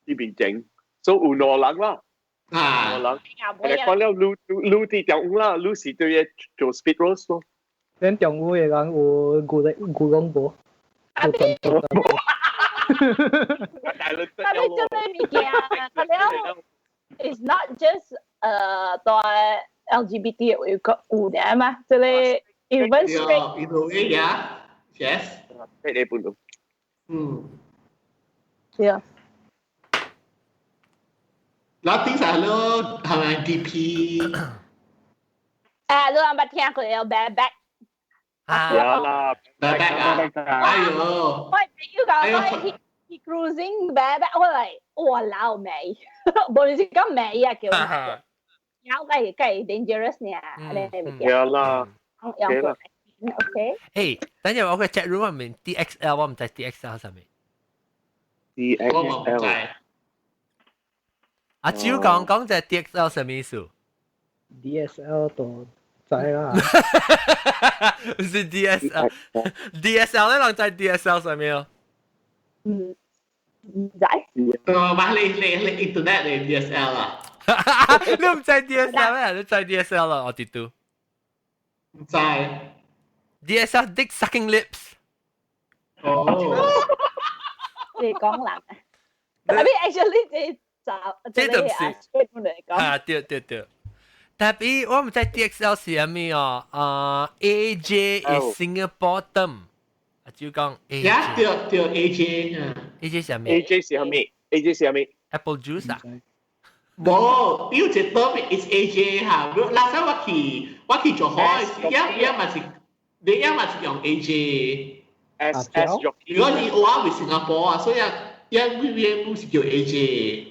呢邊整，所以有兩人啦，啊，兩人，你講了滷滷啲中午啦，滷是對嘢做 spit roast 咯。咱中午的人有牛的牛講無？啊，你，但你做咩物件？了，It's not just 對 LGBT 有個有的嘛，這個 even straight。 In a way, yeah. Yes. 你本到。嗯。對。然後頂上咯，係咪 DP？啊，你有捌聽過有 bareback？啊啦，bareback 啊！哎呦！喂，要講我 he cruising bareback，我嚟，哇老味，無是講味啊叫。有計計 dangerous 呢？你咪對啦。有啦。OK。誒，等陣我個 chat room 入面 DXL，我唔知 DXL 係咩。 DXL。阿蕉講講就係 DXL 什麼意思？DSL 都知啦。是 DSL，DSL 咧，人知 DSL 什麼哦？嗯，唔知。咪你 internet 你 DSL 啊？你唔知 DSL 咩？你知 DSL 啦，我哋都。唔知。 DSL dick sucking lips。哦。你講人。特別 actually 這就這就是嚟講。啊，對對對。特別我毋知 DXL 是啥物哦，啊 AJ is Singapore term，啊就講 AJ。呀，對對 AJ 啊。 AJ 是啥物？AJ 是啥物？AJ 是啥物？Apple juice 啊？無，有一 term is AJ 哈。last time 我去做好嘅時，一一嘛是，你一嘛是用 AJ。 S S 如果你我喺新加坡啊，所以一 VVN 是叫 AJ。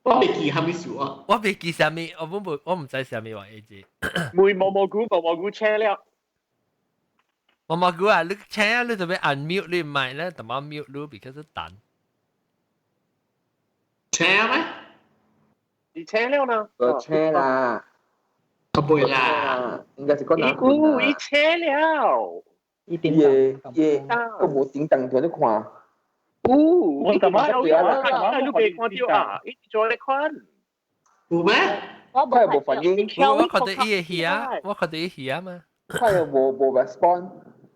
我未記係咩事啊？我未記啥物，我唔知啥物話 AJ。每毛毛菇毛毛菇車了。毛毛菇啊，你請啊，你特別按 mute 你唔係咧，特別 mute 你，because 等。車咩？你車了呢？我車啦。我不會啦，應該是個男。伊伊車了。伊叮當，我無叮當在咧看。有，我怎麼有啊？你未看到啊？伊做咧看。有咩？我佢係無反應。我看到伊嘅耳，我看到伊耳嘛。佢又無 respond。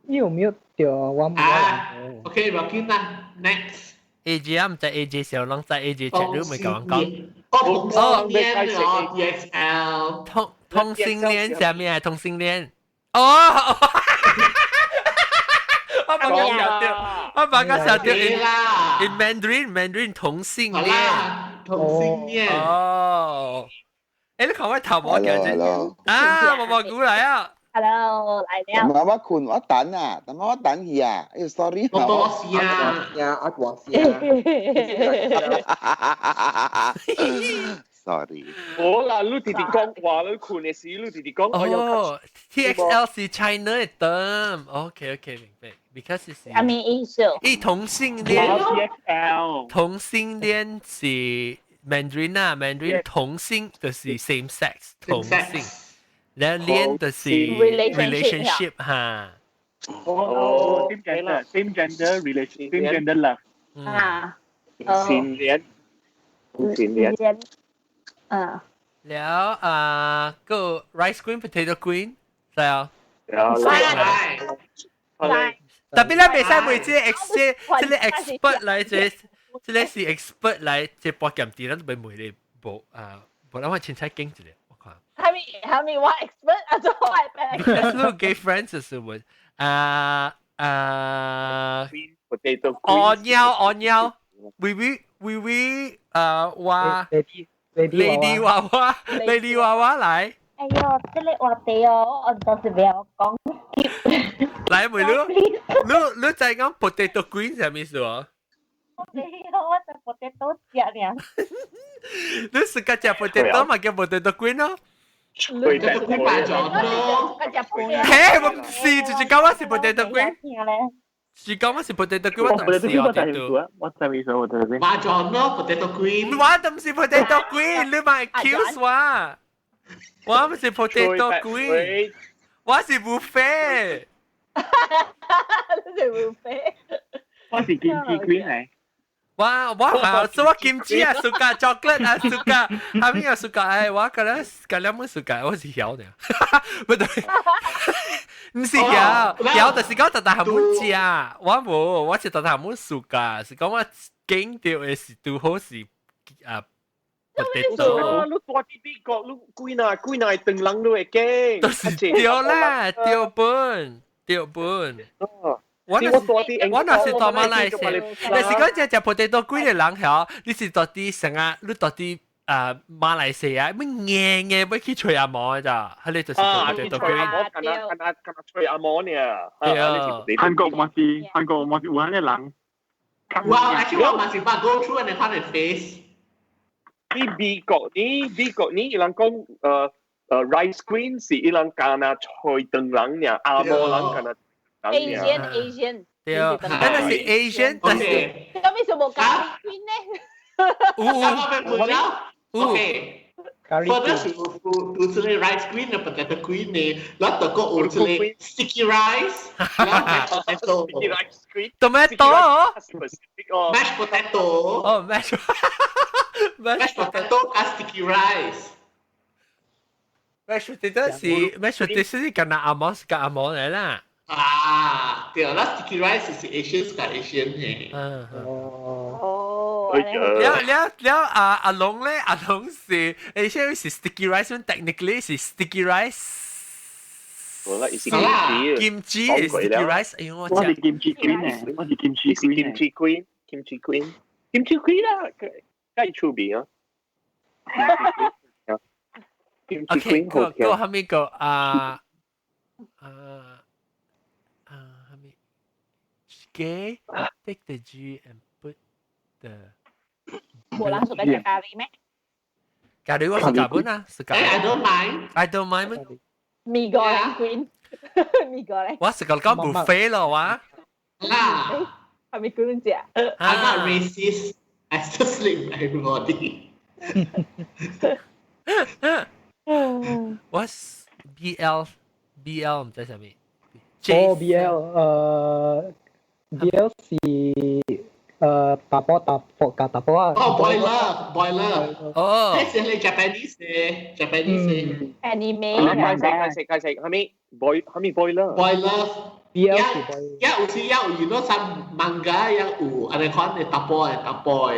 伊有 mute 掉我冇。啊，OK，唔緊啦，next。 AJ 啊，毋知 AJ 小人知 AJ 切你咪講講。哦，同性戀哦，DXL。同性戀啥物啊？同性戀。哦。我把個小掉，我把個小掉 in Mandarin 同性戀。同性戀。哦。誒，你看我頭毛嘅啫。啊，毛毛菇來啊！ Hello，來了。媽我困，我等啊，但我等去啊，哎，sorry。我多謝啊，呀，阿廣師啊。Sorry。冇啦，你直直講話，你困嘅時，你直直講。哦，TXL 是 China 嘅 term。OK OK，明白。Because 是。啥物意思？伊同性戀。 TXL。同性戀是 Mandarin 啊，Mandarin 同性就是 same sex 同性。然後戀就是 relationship 哈。哦，same gender，same gender relation，same gender love。啊。性戀。性戀。嗯。แล้ว啊個 rice queen potato queen 係啊。係。特別咧，袂使問這 ex 這個 expert 來這，這個是 expert 來這博鑑啲，咱都袂問你無啊，無咱我凊彩講一下，我看。係咪我 expert 啊？做我係 Because 你 gay friends 是問啊啊 potato 哦貓哦貓，微微微微啊哇 lady 娃娃 lady 娃娃來。哎喲，這個話題哦，我就是不要講。來，妹你你在講 potato queen 係咩意思啊？沒有，我就 potato 食爾。你是個食 potato 嘛叫 potato queen 咯？ potato queen 擺咗咯。嘿，我唔是，就是講我是 potato queen。是講我是 potato queen，我唔是 potato。我知咩意思？potato queen。馬咗咯，potato queen。我都唔是 potato queen，你咪 accuse 我。我唔是 potato queen，我是 buffet。你是 buffet。我是金雞 queen 嚟。我我好，所以我金雞啊，suka chocolate 啊，suka，後面又 suka，哎，我覺得覺得冇 suka，我是曉的，不對，唔是曉，曉就是講特特係冇食，我無，我是特特冇 suka，是講我見到的是拄好是啊。 potato。你住佇美國，你幾若幾若頓人你會驚。都是對啦，對本對本。我若是到馬來西亞，你是講只只 potato 幾個人曉？你是到佇成啊？你到佇啊馬來西亞，乜硬硬欲去揣阿毛咋？彼個就是 potato queen。敢若敢若敢若揣阿毛呢？對啊。韓國嘛是韓國嘛是有彼個人。哇！actually 我嘛是捌 go through 你看的 face。你美國你美國你伊人講rice queen 是伊人敢若揣唐人爾，阿毛人敢若。 Asian Asian。對，但是 Asian，但是咁為什麼咖喱 queen 呢？有 OK。 Further 是有一個 rice queen 嘅 potato queen 呢，然後就有一個 sticky rice，然後 mashed potato。 sticky rice queen。 tomato。 mashed potato。哦，mashed。 mashed potato 加 sticky rice。 mashed potato 是 mashed potato 是敢若阿毛是個阿毛來啦。啊，對，那 sticky rice 是 Asian 加 Asian 嘅。嗯。哦。哦。了了了，阿阿龍咧，阿龍是誒，現在是 sticky rice，technically 是 sticky rice。我啦，是金雞 sticky rice，哎呦我我是 kimchi queen 誒，我是 kimchi queen，kimchi queen，kimchi queen，kimchi queen 啦，梗係出名啊。 OK，個個後面個啊啊啊後面，G take the G and put the 無人屬嘅咖喱咩？咖喱我是咖本啊，是咖。 I don't mind。 I don't mind 咩？ Mee goreng queen，mee goreng。我是講講 buffet 咯，我。啦。係咪咁樣食？I'm not racist. I still sleep with everybody. 我 BL BL 唔知啥物。哦，BL BL 是查埔查埔加查埔啊。哦，boy love，boy love。哦。這是你 Japanese 嘅，Japanese 嘅。 Anime。解釋解釋解釋，係咪 boy 係咪 boy love？ boy love。 BL 一有時有遇到some manga 一有按呢款的查埔的查埔的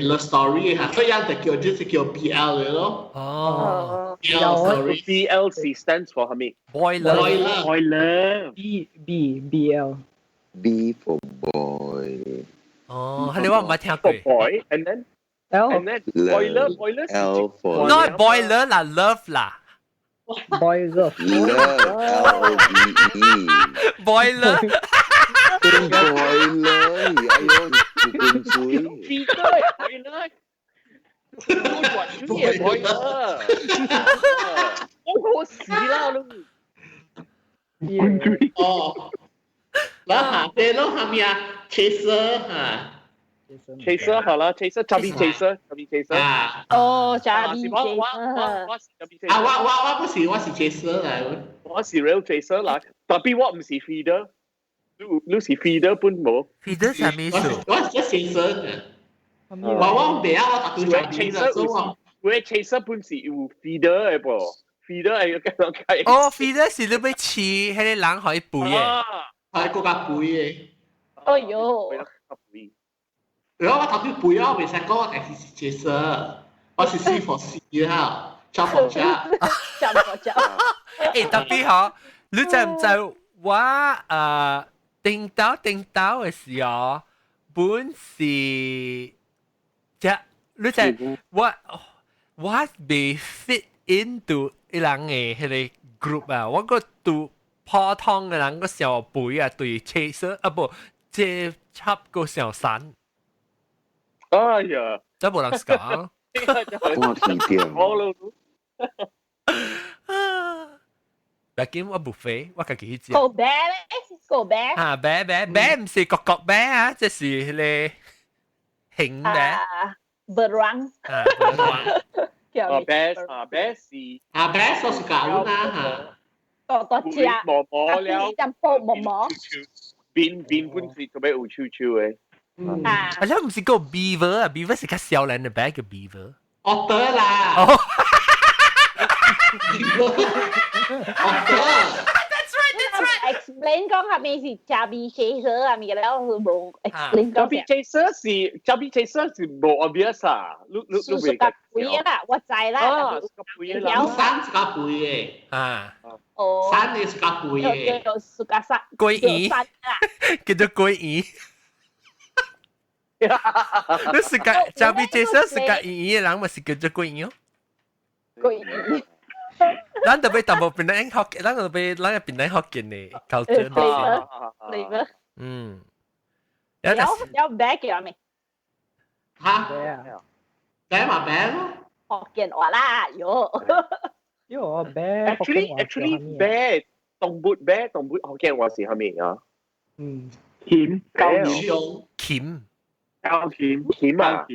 love story 嚇，所以就叫就是叫 BL 的咯。哦。 BL story。 BL 是 stands for 係咪？boy love。 boy love。 boy love。 B B B L。 B for boy。哦，係你話唔係聽過？boy and then L and then boiler boiler L for not boiler 啦，love 啦。 Boy love。 Love L O V E。 Boiler。 Boiler，哎呦，唔注意。 boiler。boiler。我死啦！哦，然後下邊咯，下面啊，chaser 嚇。 chaser 好啦，chaser chubby chaser，chubby chaser 啊。哦，chubby 我我我我是 chubby chaser。啊，我我我不是，我是 chaser 嚟。我是 real chaser 啦，tapi 我唔是 feeder，你你是 feeder 本無。 feeder 啥物意思？我是 chaser。我我唔袂啊，我特別 chaser 有我 chaser 本是有 feeder 的噃，feeder 係個咁哦，feeder 是你欲飼，彼个人可以肥的。係閣較肥的。哎喲。然後我頭先肥啊，我袂使講我家己是 chaser，我是 C for C 哈，chop for chop。 chop for chop。欸，tapi 嗬，你知毋知我頂頭頂頭的時候，本是這你知我我袂 fit into 伊人的彼个 group 啊，我閣拄普通的人閣小肥啊，對 chaser 啊無，這插閣上瘦。哎呀，這無人講。我聽到。我咯。別緊我無肥，我家己去食。個啤咧，個啤。啊，啤啤啤毋是國國啤啊，這是彼个熊啤。 Berang。啊，berang。啊，啤啊啤是啊啤說是假啦嚇。多多食。毛毛了。一泡毛毛。邊邊本是特別有手手的。啊！啊，你毋是個 beaver 啊？beaver 是較少年的啤叫 beaver。 Otter 啦。哦。 Otter。 That's right, that's right. Explain 講係咩是 chubby chaser 啊？咪了是無 explain 講。 Chubby chaser 是 chubby chaser 是無 obvious 啊，你你你是較肥啦，我知啦。啊，較肥啦。瘦是較肥的。啊。哦。瘦的是較肥的。叫做較瘦。龜魚。叫做龜魚。你是個 chubby chaser 是較圓圓的人，嘛是叫做龜魚哦。龜魚。咱特別淡薄檳榔學，咱特別咱檳榔福建的 culture。 Flavor。嗯。有有啤叫咩？嚇？啤嘛啤咯。福建話啦，喲。喲，啤。 Actually 啤動物啤動物福建話是啥物啊？嗯。鉗。高雄。鉗。高鉗。鉗啊！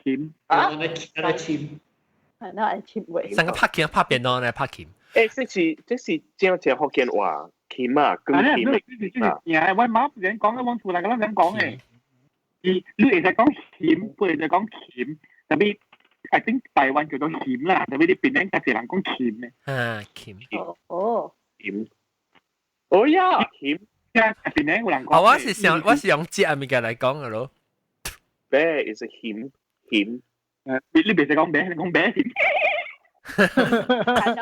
鉗。啊？那鉗。係那係鉗位。上個拍琴拍電腦咧拍琴。欸，這是這是正正福建話，鉗啊，跟鉗啊。啊，我媽人講嘅，我厝內個人講嘅。你你會使講鉗，不會使講鉗，tapi I think 台灣叫做鉗啦，tapi 你檳城較濟人講鉗嘅。啊，鉗。哦。鉗。哦呀，鉗。啊，檳城有人講。啊，我是想我是用這物件來講嘅咯。Bear is a 熊熊。你別使講 bear，你講 bear。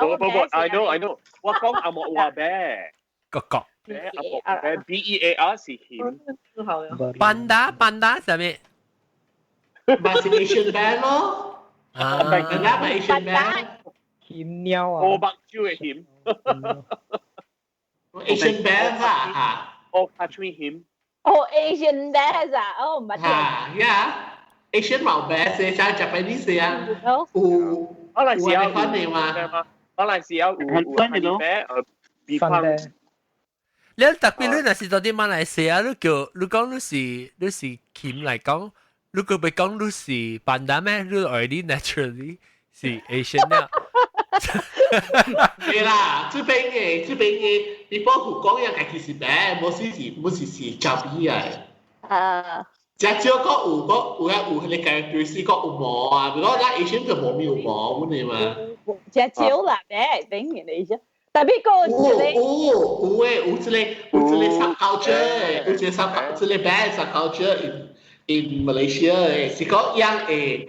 不不不，I know I know，我講阿莫話 bear。個個。 bear 阿莫 bear B E A R 是熊。 Panda panda 係咩？咪是 Asian bear 咯。啊， Panda 咪 Asian bear。熊貓啊！我目睭嘅熊。 Asian bear 啊嚇。哦，卡吹熊。哦，Asian bear 啊，哦，唔係。嚇，yeah。Asian 冇 bear 是像 Japanese 啊。有。馬來西亞有你嘛？馬來西亞有有honey bear，比方。你特別你若是到啲馬來西亞，你叫你講你是鉗嚟講，你個別講你是 panda 咩？你 already naturally 是 Asian 啦。對啦，這邊嘅，你包括講嘢家己是白，無是是無是是咖啡啊。啊。只少講有講有啊有迄個 characteristic 講有毛啊，比如講咱 Asian 就無咩有毛，阮的嘛。只少啦，白頂人哋啫。特別個有有有誒，有這個 subculture，有這個 sub 這個 bad subculture in Malaysia 誒，是講樣誒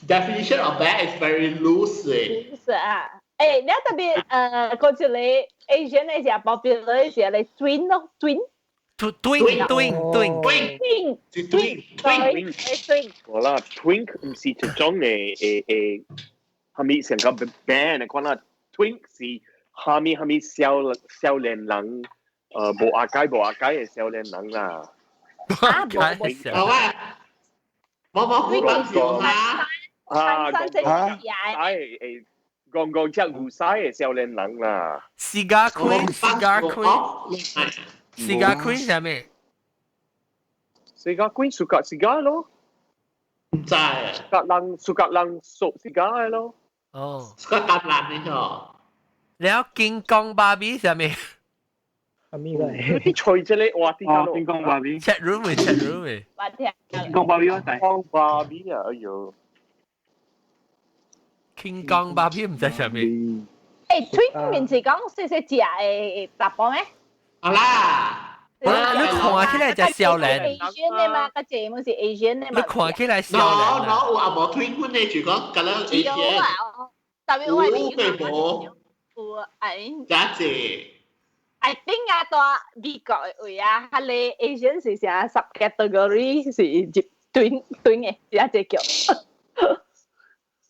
definition of bad is very loose 誒。是啊，誒，你特別個一個 Asian 嘅時候 popular 時候，你 twin 咯，twin。 Twin twin twin twin twin twin twin。好啦，twink 唔是一種嘅係咪成個 band 嘅款啦？twink 是蝦米蝦米少年人，無阿解無阿解嘅少年人啦。啊，無無。好啊，無無好講笑啦。啊，講講講隻胡嘥嘅少年人啦。 Cigar Queen，Cigar Queen，Cigar Queen 係咩？Cigar Queen suka cigar 咯。唔知啊。 Suka 人 suka 人熟 cigar 咯。哦。 Suka 橄欖嘅嗬。了金剛芭比係咩？係咩嚟？啲吹這個話啲哦，金剛芭比。 Chat room 嘅 chat room 嘅。我聽。金剛芭比我知。金剛芭比啊，哎呦。金剛芭比唔知係咩？誒，twink 面是講細細隻嘅查埔咩？好啦。你看起來就少年。 Asian 的嘛，個這門是 Asian 的嘛。你看起來少年。 No no，有阿無 twink 款的，就講咁樣 Asian。有啊，特別我係有有哎。真濟。 I think 啊，大美國的位啊，彼個 Asian 是啥 subcategory 是入 twink twink 的，是啊，這叫。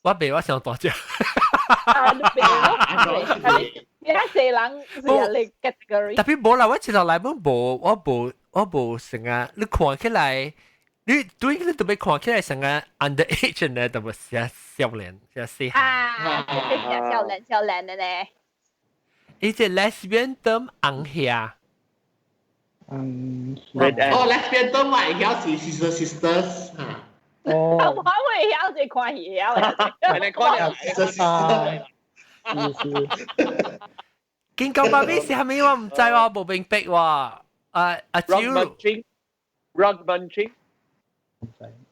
我袂，我想大隻。啊，你袂咯？而家四人是一個 category。特別無啦，我一路來本無，我無，我無成啊！你看起來，你對你特別看起來成個 underage 呢，特別是少年，是細漢。啊，少年少年的呢。伊這 lesbian term 紅兄。嗯。哦，lesbian term 我會曉是 sister sisters 嚇。哦。我會曉這看戲曉。你看了 sister sister。是是。金剛芭比是蝦米？我唔知喎，無明白喎。啊阿蕉。 Rock munching。Rock munching。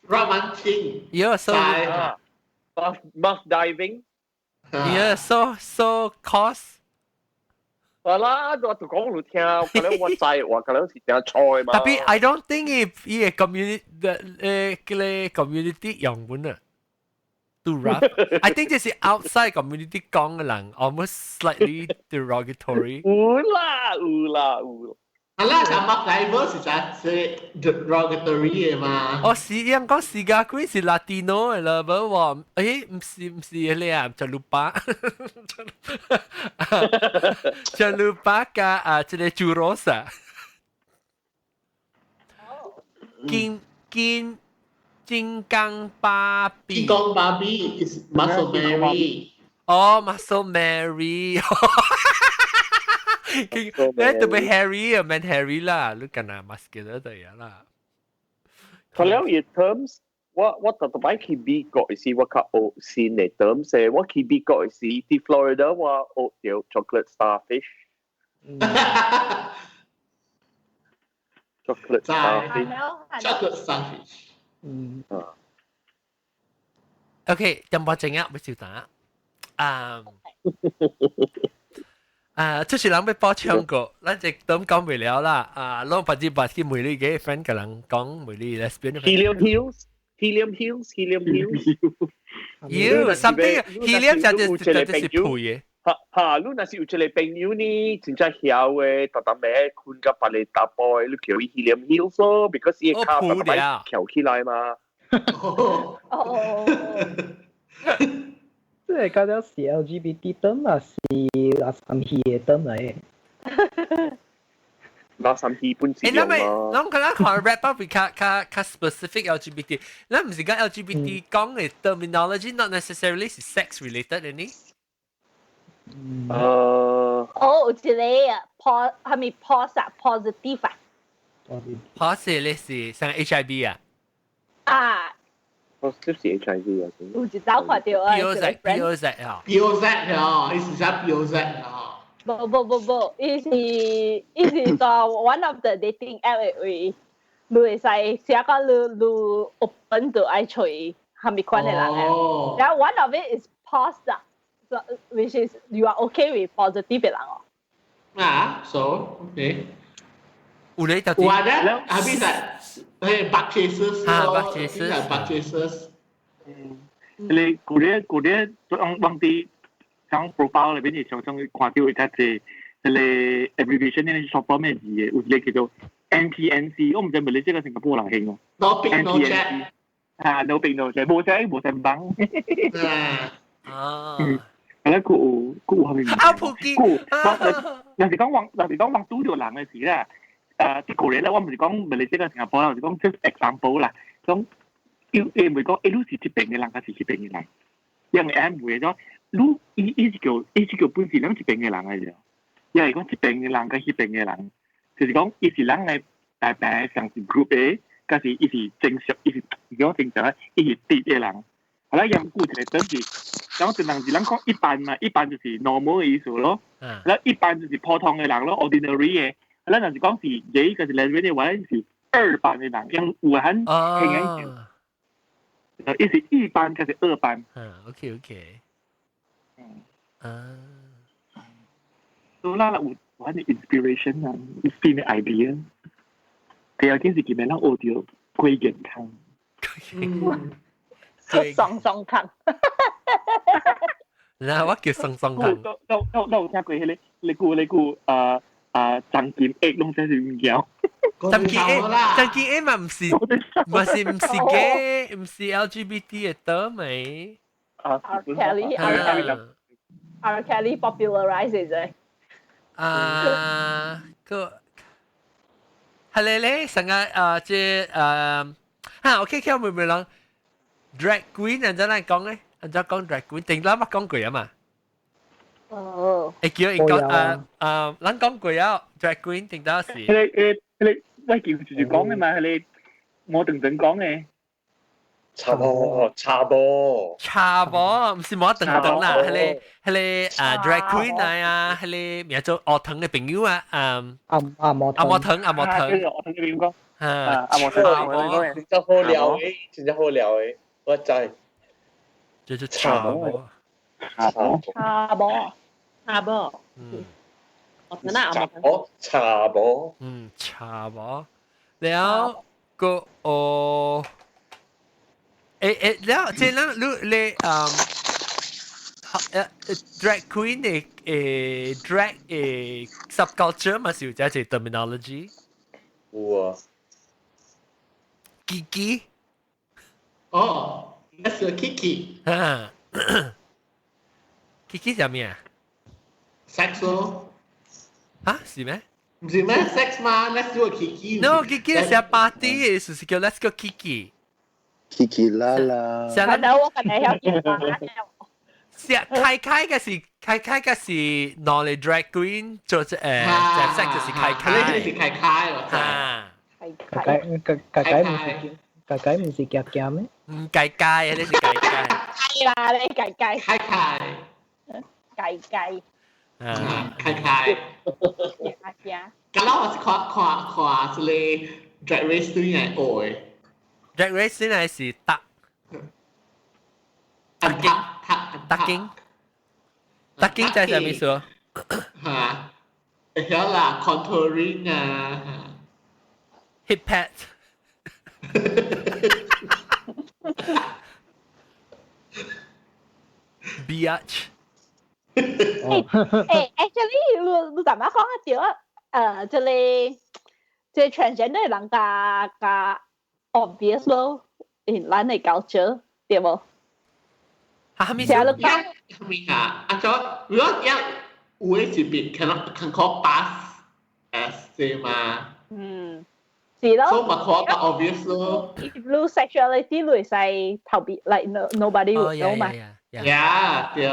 Rock munching。 Yeah, so muff diving。 Yeah, so so cost。係啦，我就講你聽，可能我知，我可能是聽錯嘛。特別 I don't think 伊個 community 個 community 用本啊。Too rough. I think 這是 outside community 講嘅人，almost slightly derogatory。有啦有啦有。係啦，就 muff diver 是就係 derogatory 嘅嘛。哦，是人講 cigar queen 是 Latino 嘅啦，不過誒唔是唔是你啊，就魯巴，就魯巴加啊，這個 churros 啊，金金金剛芭比，金剛芭比 is Muscle Mary。哦，Muscle Mary。你特別 Harry 啊，man Harry 啦，你敢若 muscular 就樣啦。佢了伊 terms，我特特擺去美國時，我較學新的 terms 我去美國時，佇 Florida 我學著 chocolate starfish。chocolate starfish。 chocolate starfish。嗯。 OK，點半鐘啊，要照打。啊。啊，出是人欲報唱歌，咱就都講袂了啦。啊，攏百之百去問你個 friend 個人講問你 lesbian。 Helium Hills。Helium Hills Helium Hills。妖，something helium 就就是配嘅。哈哈，你若是有一個朋友呢，真正曉嘅，逐逐暝睏甲別個查埔的，你叫伊 Helium Hills 咯，because 伊個跤逐逐擺翹起來嘛。哦。這個到底是 LGBT 燈啊，是垃圾戲的燈來？垃圾戲本身。誒，咱咪，咱可能看 wrap up 較較較 specific LGBT，咱毋是講 LGBT 講的 terminology，not necessarily 是 sex related 的呢？哦，有一個啊，po 係咪 pos 啊，positive 啊？positive 咧是像 HIV 啊？啊。 positive 是 HIV 啊？有一走看到啊，P O Z P O Z 啊，P O Z 哦，伊是寫 P O Z 哦。無無無無，伊是伊是個 one of the dating app 的位，你會使寫講你你 open 就愛揣啥物款的人啊。然後 one of it is pos 啊，so which is you are okay with positive 的人哦。啊，so okay。有咧就有啊，咧，後邊就係 bug chasers 啊，bug chasers ，bug chasers。嗯，你舊年舊年往往啲像 profile 裏邊，常常看到一隻這個 abbreviation 呢，是 short 咩字嘅？有一個叫做 NPNC，我唔知咪你這個新加坡人興哦。 No pic no chat。啊，no pic no chat，無寫無寫幫。啊。係啦，佢有佢有後面。啊，普吉。佢，若是講往若是講往拄著人嘅時咧，啲個人咧，我唔是講咪你這個新加坡啦，我是講 just example 啦，講要誒唔係講誒，你是這邊嘅人，還是這邊嘅人？因為唔會咗，你伊伊是叫伊是叫本是咱這邊嘅人嚟啫，因為講這邊嘅人佮彼邊嘅人，就是講伊是咱嘅大白上是 group 嘅，還是伊是正常，伊是講正常，伊是直嘅人。好啦，養顧一個等是，講一人是咱講一般嘛，一般就是 normal 嘅意思咯。那一般就是普通嘅人咯，ordinary 嘅。咱若是講是 gay，就是 lesbian 嘅話，是二班嘅人，用有很輕嘅，伊是一班，還是二班？嗯，OK OK。啊，所以咱有有很 inspiration 啊，新的 idea。第二件事，今日咱學著幾健康。雙雙康。嗱，我叫雙雙康。都都都都有聽過彼個，你估你估啊啊張金 A 攏這是物件。張金 A，張金 A 嘛毋是，嘛是毋是 gay，毋是 LGBT 的得未？啊，R Kelly，R Kelly popularize 啫。啊，個係咧咧，成個啊，這誒嚇，OK，佢會唔會人 drag queen 人陣嚟講咧？人陣講 drag queen，定啦乜講過啊嘛？哦。會叫伊講誒誒，咱講過啊，drag queen 定到是。彼個彼個我叫就是講嘅嘛，彼個我等等講嘅。查某，查某，查某，毋是無等等啦，彼個彼個啊 drag queen 來啊，彼個名做學堂嘅朋友啊，嗯，阿阿莫阿莫騰阿莫騰，阿莫騰嘅朋友講，啊阿莫騰，真正好聊嘅，真正好聊嘅，我知。叫做查某，查某，查某，查某，嗯，我知啦，查某，查某，嗯，查某，了個哦。誒誒，了，這咱你你嗯，drag queen 的誒 drag 的 subculture 嘛是有這個 terminology。有啊。 Kiki。哦，那是 Kiki。哈。Kiki 係咩啊？sex 咯。嚇，是咩？唔是咩？sex 嘛？Let's do a Kiki。 No，Kiki 是 party，就是叫 Let's go Kiki。 Kiki 啦啦。係啦，我近嚟有見過。是開開嘅是開開嘅是攞嚟 drag queen 做誒隻色就是開開。呢是開開喎。嚇。解解解解唔是解解唔是夾夾咩？唔解解啊！呢是解解。係啦，你解解。開開。解解。啊，開開。行。咁啦，我是看看看這個 drag race 對嚟學。 drag race 先係是搭。搭搭搭經。搭經就係咩意思？嚇，會曉啦，contouring 啊，hip pad。，biatch。欸欸，actually 你你淡薄講啊對啊，這個 transgender 人較較 obvious 咯，in 咱的 culture 對無？哈咪？成日講咩啊？啊，咗如果一有的是別 cannot can call pass as 啫嘛。嗯，是咯。所以咪看較 obvious 咯。 If 你 sexuality 你會使逃避，like no nobody would know 嘛。 Yeah，對。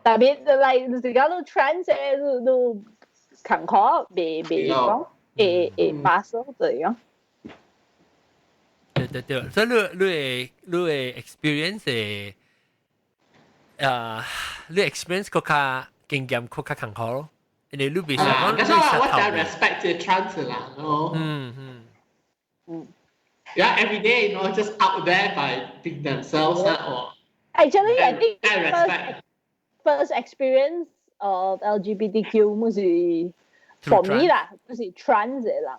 特別 like 就是講你 trans 你你坎坷未未講會會 pass 咯，這樣。對對對，所以你會 experience 誒，你 experience 較較經驗較較坎坷咯，因為你袂想講。可是我真 respect 這 trans 人咯。Yeah, every day, just out there by being themselves or. Actually, I think first experience of LGBTQ 冇是 for me 啦，就是 trans 嘅人。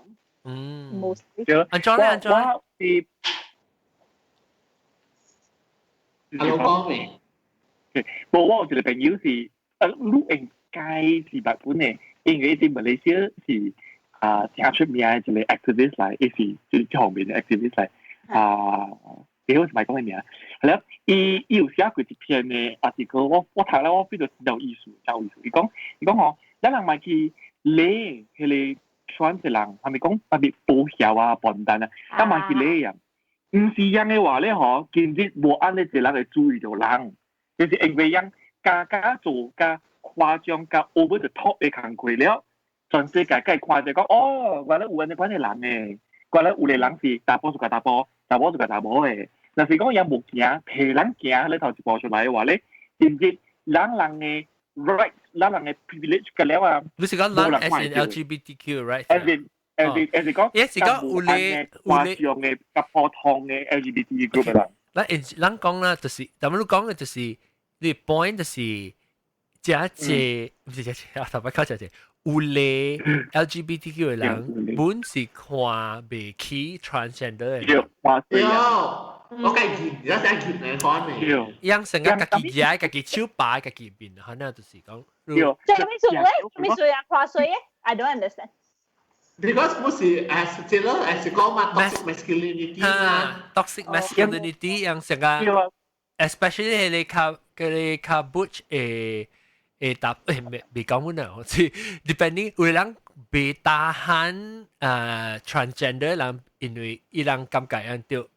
mostly。安怎咧？安怎咧？我是阿老講未？無，我有一個朋友是，你應該是捌本的，因為佇馬來西亞是啊，誠出名的一個 activist 來，伊是就是這方面的 activist 來，啊，伊好似莫講伊名，係了，伊伊有寫過一篇的 article，我我讀了我變做真有意思，真有意思。伊講伊講吼，咱人莫去理彼個 trans 的人，係咪講特別保險啊、笨蛋啊，咱莫去理啊。毋是樣的話咧，吼，今日無按呢一個人會注意著人，就是因為樣加加做加誇張加 over the top 的工課了，全世界會看著講，哦，原來有按呢款的人誒，原來有個人是查埔是個查埔，查某是個查某的。若是講伊無行，替人行咧頭一步出來的話咧，今日人人的 right，人人的 privilege 個了啊。你是講人 as in LGBTQ right？ As in 講，也是講有咧有咧誇張的、較普通的 LGBT group 的人。咱咱講啦，就是，但係你講嘅就是，你 point 就是，這這毋是這這啊，頭擺靠這這，有咧 LGBTQ 嘅人本是看袂起 transgender 嘅。對，我計見，而家先見你看未？樣成個家己食，家己手擺，家己面，可能就是講。這咩數咧？咩數啊？看衰嘅？I don't understand。 Because 不是 as 這咯，as 講嘛，toxic masculinity 嘛，toxic masculinity 樣成個，especially 你較佢較 butch 會會答誒未未講阮啊，好似 depending 有人袂 tahan transgender 人，因為伊人感覺樣著，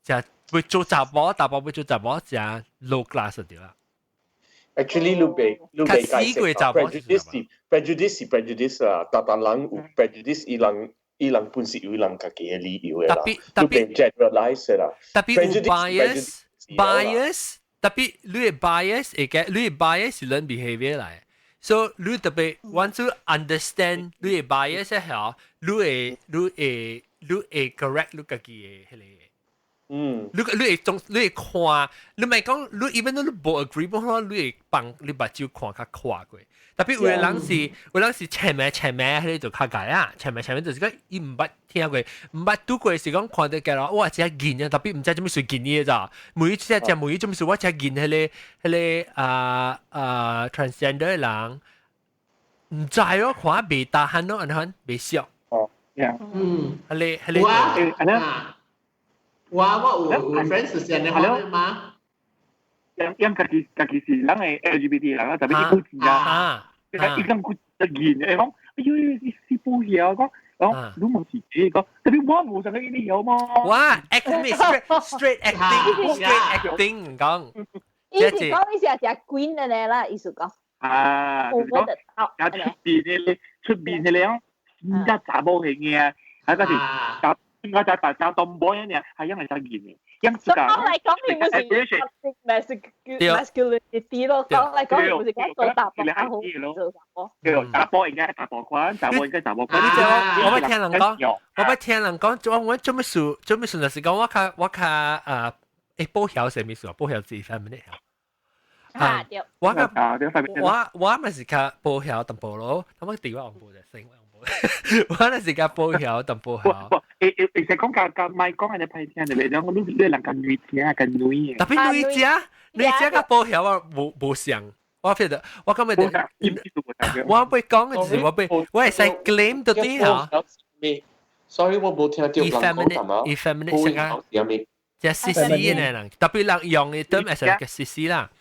就會做查某，查某會做查某，誠 low class 對啦。 Actually，你被你被解釋 prejudice 是 prejudice 是 prejudice 啊，逐逐人有 prejudice，伊人伊人本是有伊人家己的理由的啦，特別 generalize 啦，特別有 bias bias，特別你的 bias 會嘅，你的 bias 是 learn behavior 來，所以你特別 want to understand 你的 bias 係你會你會你會 correct 你家己的彼個。你你會總你會看，你咪講你 even 你無 agree 不好，你會幫你目睭看較闊過。特別有的人是，有的人是前面前面，彼個就較解啊，前面前面就是講伊毋捌聽過，毋捌拄過是講看著見咯，哇，這見啊，特別毋知做咩事見伊咋，每一隻隻每做咩事，我這見彼個啊啊 transgender 的人，毋知哦，看袂 tahan 咯，按呢袂熟。哦，彼個彼個。我我有有 friend 是按呢款嗎？樣樣家己家己是人的 LGBT 人啊，特別伊古字啊，伊講古一見會講，哎呦，是保險講，講你冇是這個，特別我無想講你有麼？哇，acting straight straight acting straight acting 講，意思講你是食 queen 的咧啦，意思講。啊，就是講，啊出邊的出邊的咧，真正查某型嘅，啊嗰是查。我就大家當波一樣，係因為就見嘅。所以講嚟講去，唔是 masculinity 咯，講嚟講去唔是講做查埔較好做查埔。對，查埔應該查埔款，查埔應該查埔款。我捌聽人講，我捌聽人講，我我做咩事？做咩事？就是講我較我較啊，誒，保險係咩事啊？保險是 feminine 啊，對。我較我我咪是較保險淡薄咯，咁我電話紅布就升。我那是較保險淡薄。會使講甲咪講係你歹聽，你講你你人甲女聽甲女嘅。特別女食，女食甲保險啊，無無像。我 feel 到，我感覺我會講嘅就是我會，我會使 claim 到啲嚇。 Sorry，我冇聽到人講什麼。 effeminate 成個，即係 sissy 嘅人，特別人用嘅 term 係個 sissy 啦。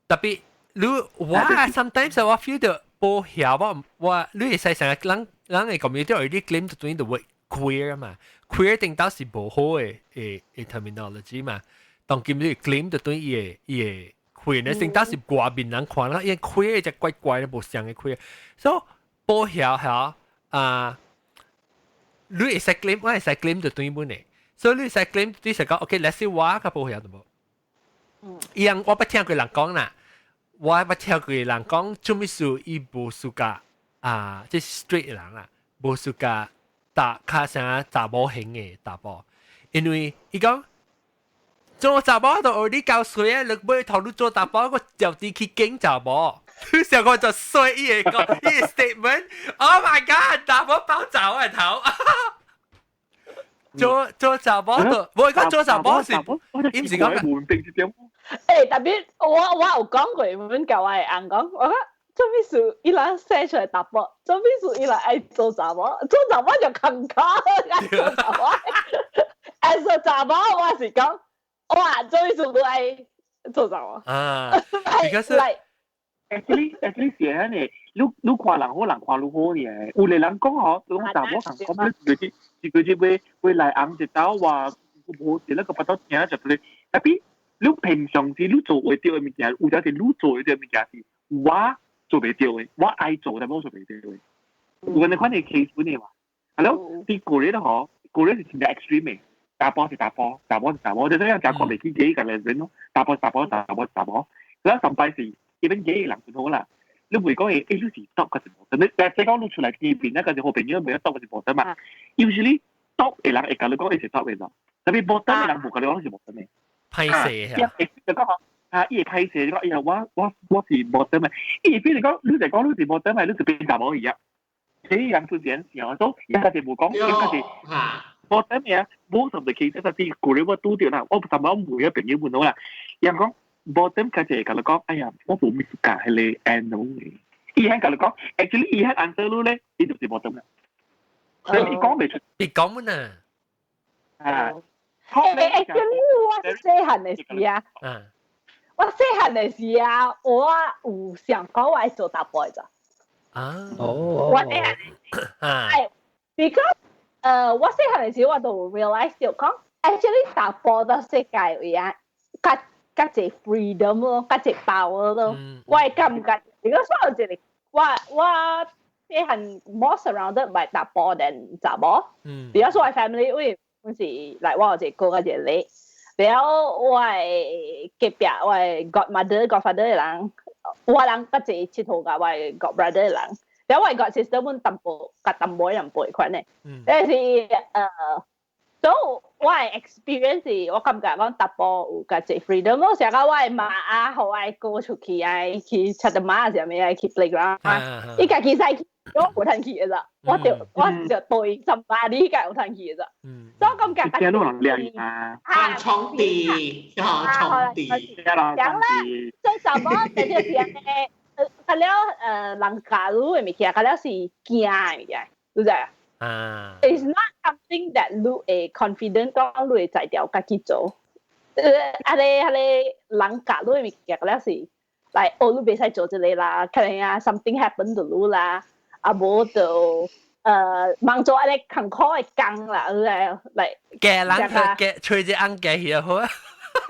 特別你我 sometimes 我 feel 到保險我我你會使成日人人嘅 community already claim 到對 the word queer 嘛，queer 定到是無好嘅嘅嘅 terminology 嘛。當今你 claim 到對伊嘅伊嘅 queer 呢，定到是外面人看啦，因為 queer 只怪怪嘅無像嘅 queer，所以保險嚇啊，你會使 claim，我會使 claim 到對本嘅，所以你會使 claim 對是講，OK，let's say 我較保險就無。伊人我捌聽過人講啦，我捌聽過人講，做咩事伊無 suka 啊，即是 straight 人啦，無 suka 打較啥查某型嘅查某，因為伊講做查某都 already 夠衰啊，你欲頭路做查某，我就啲去揀查某。你想講就衰伊個伊個 statement，Oh my god！查某爆炸我頭。做做查某都，我講做查某是，伊毋是講換定一點。誒，特別我我有講過，阮舊我會翁講，我講做咩事伊人生出來查埔，做咩事伊人愛做查某，做查某就坎坷，愛做查某，愛做查某，我是講，哇，做咩事都愛做查某。啊，because Actually 是安呢，你你看人好，人看你好嘅。有個人講嗬，講查某人講，你自己自己會會來紅一道話，無是那個巴肚聽就對。特別你平常時你做袂到的物件，有陣時你做袂到的物件是我做袂到的，我愛做但我做袂到的。有個款的 case 本的嘛。係咯，啲個人嗬，個人是真正 extreme 的，查埔是查埔，查某是查某，就這樣食看袂起這個人咯。查埔查埔查某查某，然後上擺是。基本幾個人就好啦。你唔會講誒，你是 top 還是 bottom？你但係講你出來見面那個是好朋友，唔係 top 還是 bottom 嘛？Usually top 的人會共你講伊是 top 的咯，特別 bottom 的人無共你講是 bottom 的。歹勢啊！就講啊，伊會歹勢，你講哎呀，我我我是 bottom 的，伊會變你講，你就講你是 bottom 的，你就變查某一樣。這人就這樣想，所以伊家己無講，伊家己 bottom 嘅，most of the cases 是過嚟我拄著啦，我什麼每個朋友問我啦，伊人講。bottom 佢就會共你講，哎呀，我無物 suka 彼個 anal 嘅。伊肯共你講，actually 伊肯 answer 你咧，伊就是 bottom 啦。所以伊講袂出。伊講乜啊？啊。誒，actually 我細漢的時啊，我細漢的時啊，我有想講我愛做查埔的咋。啊。哦。我細漢的時，because 我細漢的時我就 realize 到講，actually 查埔到世界位啊，較較濟 freedom 咯，較濟 power 咯。我會感覺，如果說有一個我我細漢 more surrounded by 查埔 than 查某。比如說我 family 為阮是來我有一個哥佮一個妹，然後我的隔壁我的 godmother godfather 的人，我人較濟𨑨迌佮我的 godbrother 的人，然後我的 god sister 阮淡薄佮淡薄人輩款的，但是所以我的 experience 是我感覺講查埔有較濟 freedom 咯，成個我的媽啊，予我的哥出去愛去出的馬啥物愛去 playground，伊家己使去，我無通去的咋，我就我就對 somebody 家有通去的咋，所以我感覺較濟啊，啊，創地，創地，講咧，做查某就就是按呢，較了人教你的物件，較了是驚的物件，你知啊？啊，It's not something that 你會 confident 講你會才調家己做。啊咧啊咧，人教你的物件，較了是，來哦，你袂使做這個啦，可能啊 something happen to 你啦，啊無就忙做按呢艱苦的工啦，你來來。嫁人去嫁，揣一翁嫁去好啊。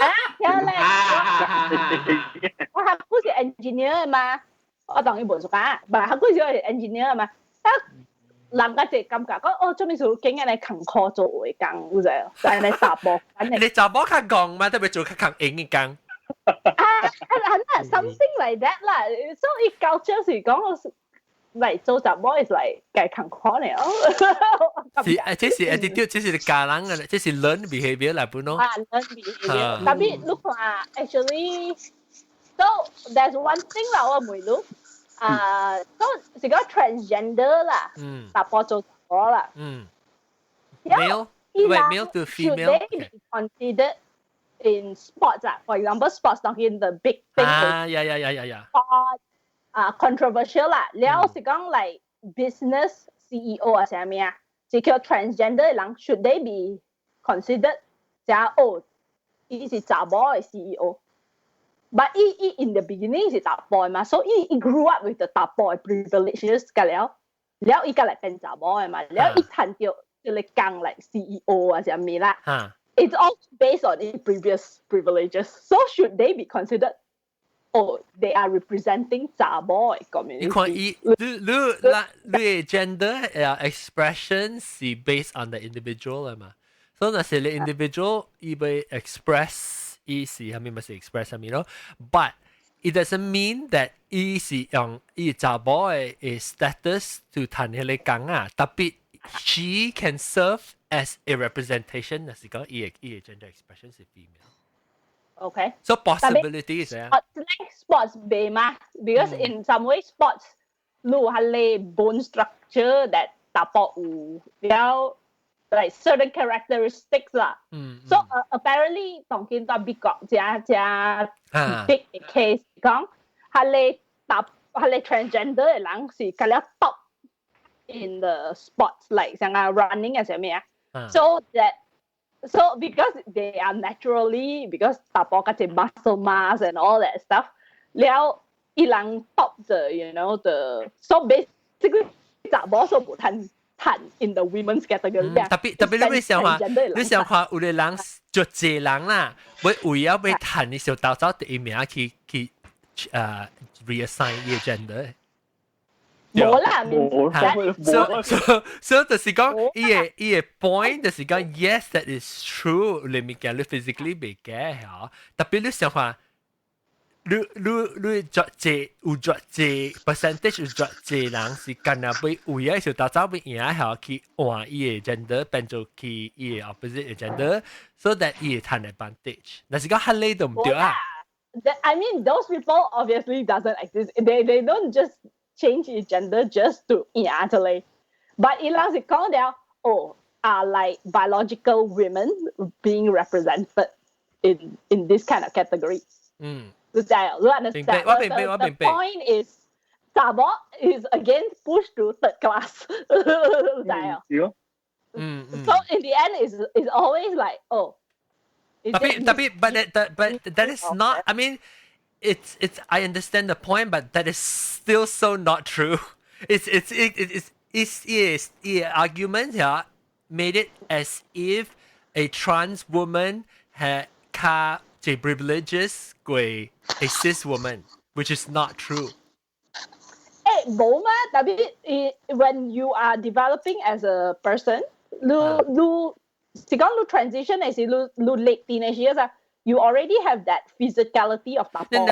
啊，聽咧，我學不是 engineer 嘛，我當然無 suka，唔係，學是 engineer 嘛，啊。人家就感覺講哦，做咩事竟然來艱苦做的工，有知？就按呢查埔。你查某較戇嘛，特別做較較閒的工。啊啊，something like that 啦，所以culture 是講，嚟做查某 is like 計艱苦呢。是，這是 attitude，這是教人嘅，這是 learn behavior 來本咯。啊，learn behavior。特別你看，actually，so there's one thing 啦，我問你。啊，都是講 transgender 啦，查埔做查某啦。嗯。male。喂，male to female。 Should they be considered in sports 啊？For example, sports 當然 the big thing 啊，yeah. sport 啊 controversial 啦。了是講 like business CEO 啊，啥物啊？是叫 transgender 嘅人，should they be considered 就哦，伊是查某嘅 CEO。But 伊伊 in the beginning 是查埔嘛，所以伊 grew up with the 查埔 privileges 個了，了伊個來變查某嘅嘛，了伊趁著就嚟講 like CEO 啊啥物啦。It's all based on the previous privileges. So should they be considered? Oh, they are representing 查某嘅 community. 你看伊，你你啦，你嘅 gender expression 是 based on the individual 啊嘛。所以若是你 individual 伊會 express 伊是係咪咪是 express 係咪咯？But it doesn't mean that 伊是用伊查某嘅 status to 談彼个工啊。Tapi she can serve as a representation，若是講伊嘅伊嘅 gender expression 是 female。 So possibility 是啊。 Sports 袂嘛？Because in some way sports 你有彼个 bone structure that 查埔有了 like certain characteristics 啦。So apparently 當今在美國這這 big case 講，彼個查彼個 transgender 嘅人是較了 top in the sports like 像啊 running 啊啥物啊。So because they are naturally because 查埔較濟 muscle mass and all that stuff，了伊人 top the you know the so basically 查某所無趁趁 in the women's category。 Tapi tapi 你欲想看，你想看有个人足濟人啦，會為了欲趁的時候，鬥走第一名去去reassign 伊 gender。無啦， So 就是講，伊个伊个 point 就是講，yes that is true，你物件你 physically 袂假嚇，tapi 你想看，你你你足濟有足濟 percentage 有足濟人是干焦欲為了時候鬥走欲贏嚇去換伊个 gender 變做去伊個 opposite gender，so that 伊會趁 advantage。若是講彼个都毋對啊。 I mean, those people obviously doesn't exist. They don't just change his gender just to 贏出嚟。But 伊人是講了，哦，are like biological women being represented in this kind of category。你知啊？你 understand？我明白，我明白。 The point is，查某 is again pushed to third class。你知啊？嗯。 So in the end, is always like, oh. Tapi tapi but that is not. I mean, it's I understand the point, but that is still so not true. It's it, it, it's the argument here made it as if a trans woman had 較濟 privileges 過 a cis woman, which is not true. 誒無嘛，tapi when you are developing as a person，你你是講你 transition 係是你你 late teenage years 啊，you already have that physicality of the No,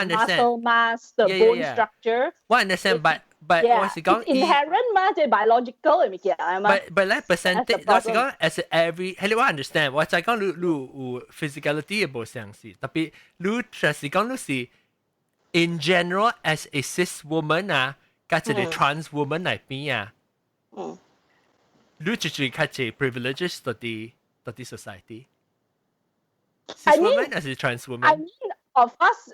muscle mass, the bone structure. 我 understand, but 我是講 inherent 嘛，即係 biological 嘅物件嘛。 But 咧 percentage 我是講 as every 係你我 understand，我就係講你你有 physicality 嘅無相似，tapi 你就是講你是 in general as a cis woman 啊，佮一個 trans woman 來比啊，你就是較濟 privileges 到啲到啲 society。Cis woman 還是 trans woman? I mean, of us,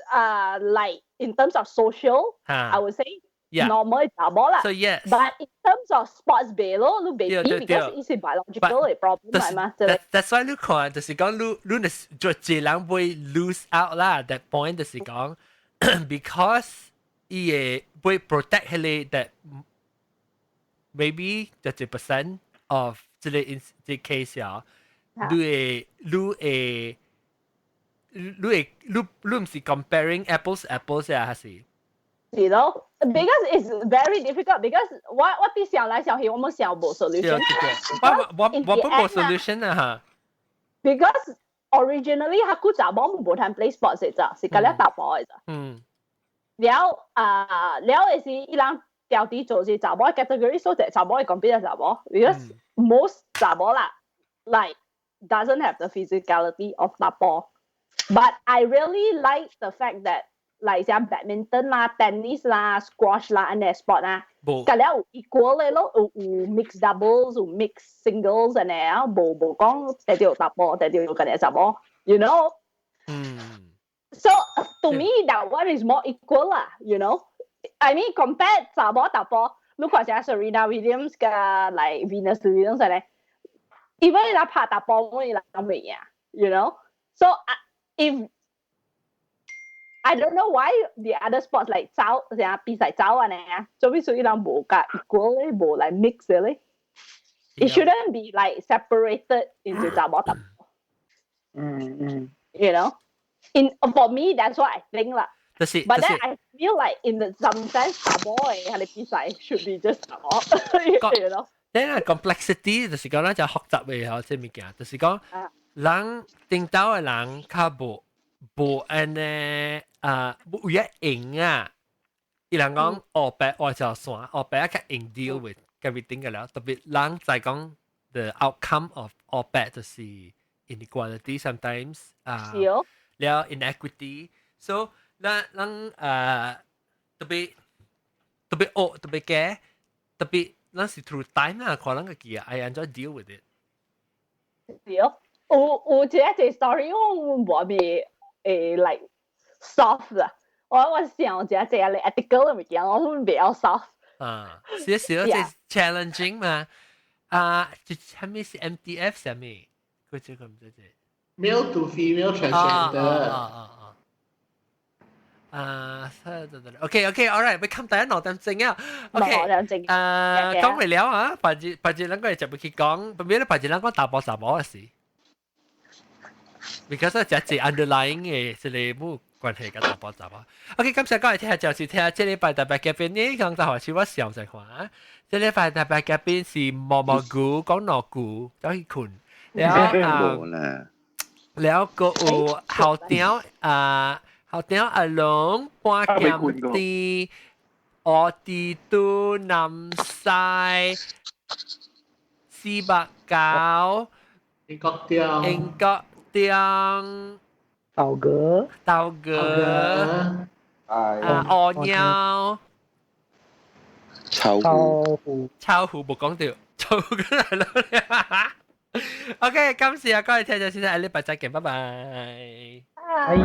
like in terms of social, I would say normal 查某啦。 So yes. But in terms of sports 袂咯，你袂比 because 伊是 biological 嘅 problem 係嘛？That's why 你看，就是講你你就一人會 lose out 啦。That point 就是講，because 伊會會 protect 彼個 that maybe 30% of 這個 in 這個 case 啊，你會你會你會你你毋是 comparing apples apples 啊，還是？是咯，because it's very difficult because 我我啲想來想去，我冇想無 solution。我我我本無 solution 啊嚇。 Because originally 較古查某無通 play sports 嘅咋，是佮了查埔嘅咋。了啊，了嘅是伊人調啲做是查某 category，所以查某會 compete 查某，because most 查某啦，like doesn't have the physicality of 查埔。But I really like the fact that like 像 badminton 啦、tennis 啦、squash 啦，按呢 sport 啦。無隔了有 equal 咧咯，有 mix doubles，有 mix singles 按呢啊，無講特著查某，特著干焦查某，you know。So to me that one is more equal 啦，you know。I mean compare 查某查埔，你看下 Serena Williams 佮 like Venus Williams 咧，even 伊拉拍查埔，伊拉袂贏，you know。So if I don't know why the other sports like 走成比賽走按呢啊，做咩所以人無共 equal 咧，無來 mix 咧？It shouldn't be like separated into 查某查埔。You know, in for me that's what I think 啦。就是 But then I feel like in the some sense 查某的彼个比賽 should be just 查某，you know。呢個 complexity 就是講咱就複雜的吼，這物件就是講人頂頭的人較無按呢啊，無有一用啊，伊人講黑白畫條線，黑白較用 deal with everything 嘅了，特別人在講 the outcome of 黑白就是 inequality sometimes 啊，了 inequity，so 咱咱啊特別惡特別假，特別咱是 through time 啦，可能個記愛按怎 deal with it。對，有一個 story 我無咪like soft 啦，我想一個這個 ethical 的物件，我袂曉 soft。啊，是是，這 challenging 嘛。啊，這啥物是 MTF 啥物？佢這個毋知這。 Male to female transgender。啊啊啊！啊，OK OK，all right，要冚第一2點鐘啊。OK， 2點鐘。啊，講未了啊，別日別日咱個就欲去講，別咧別日咱講查埔查某的事。because 這這 underlying 的這個無關係佮查埔查某。OK，感謝各位聽就是聽這禮拜特別嘉賓呢，講就開始我上在看。這禮拜特別嘉賓是毛毛菇講糯菇走去睏，了啊，了閣有校長啊，校長阿龍半劍啲，奧迪都南西489，英國雕，英國雕，豆哥，豆哥，啊，鵝鳥，臭虎，臭虎無講到，臭虎嚟啦。OK，感謝啊，各位聽眾先生，下禮拜再見，拜拜。拜。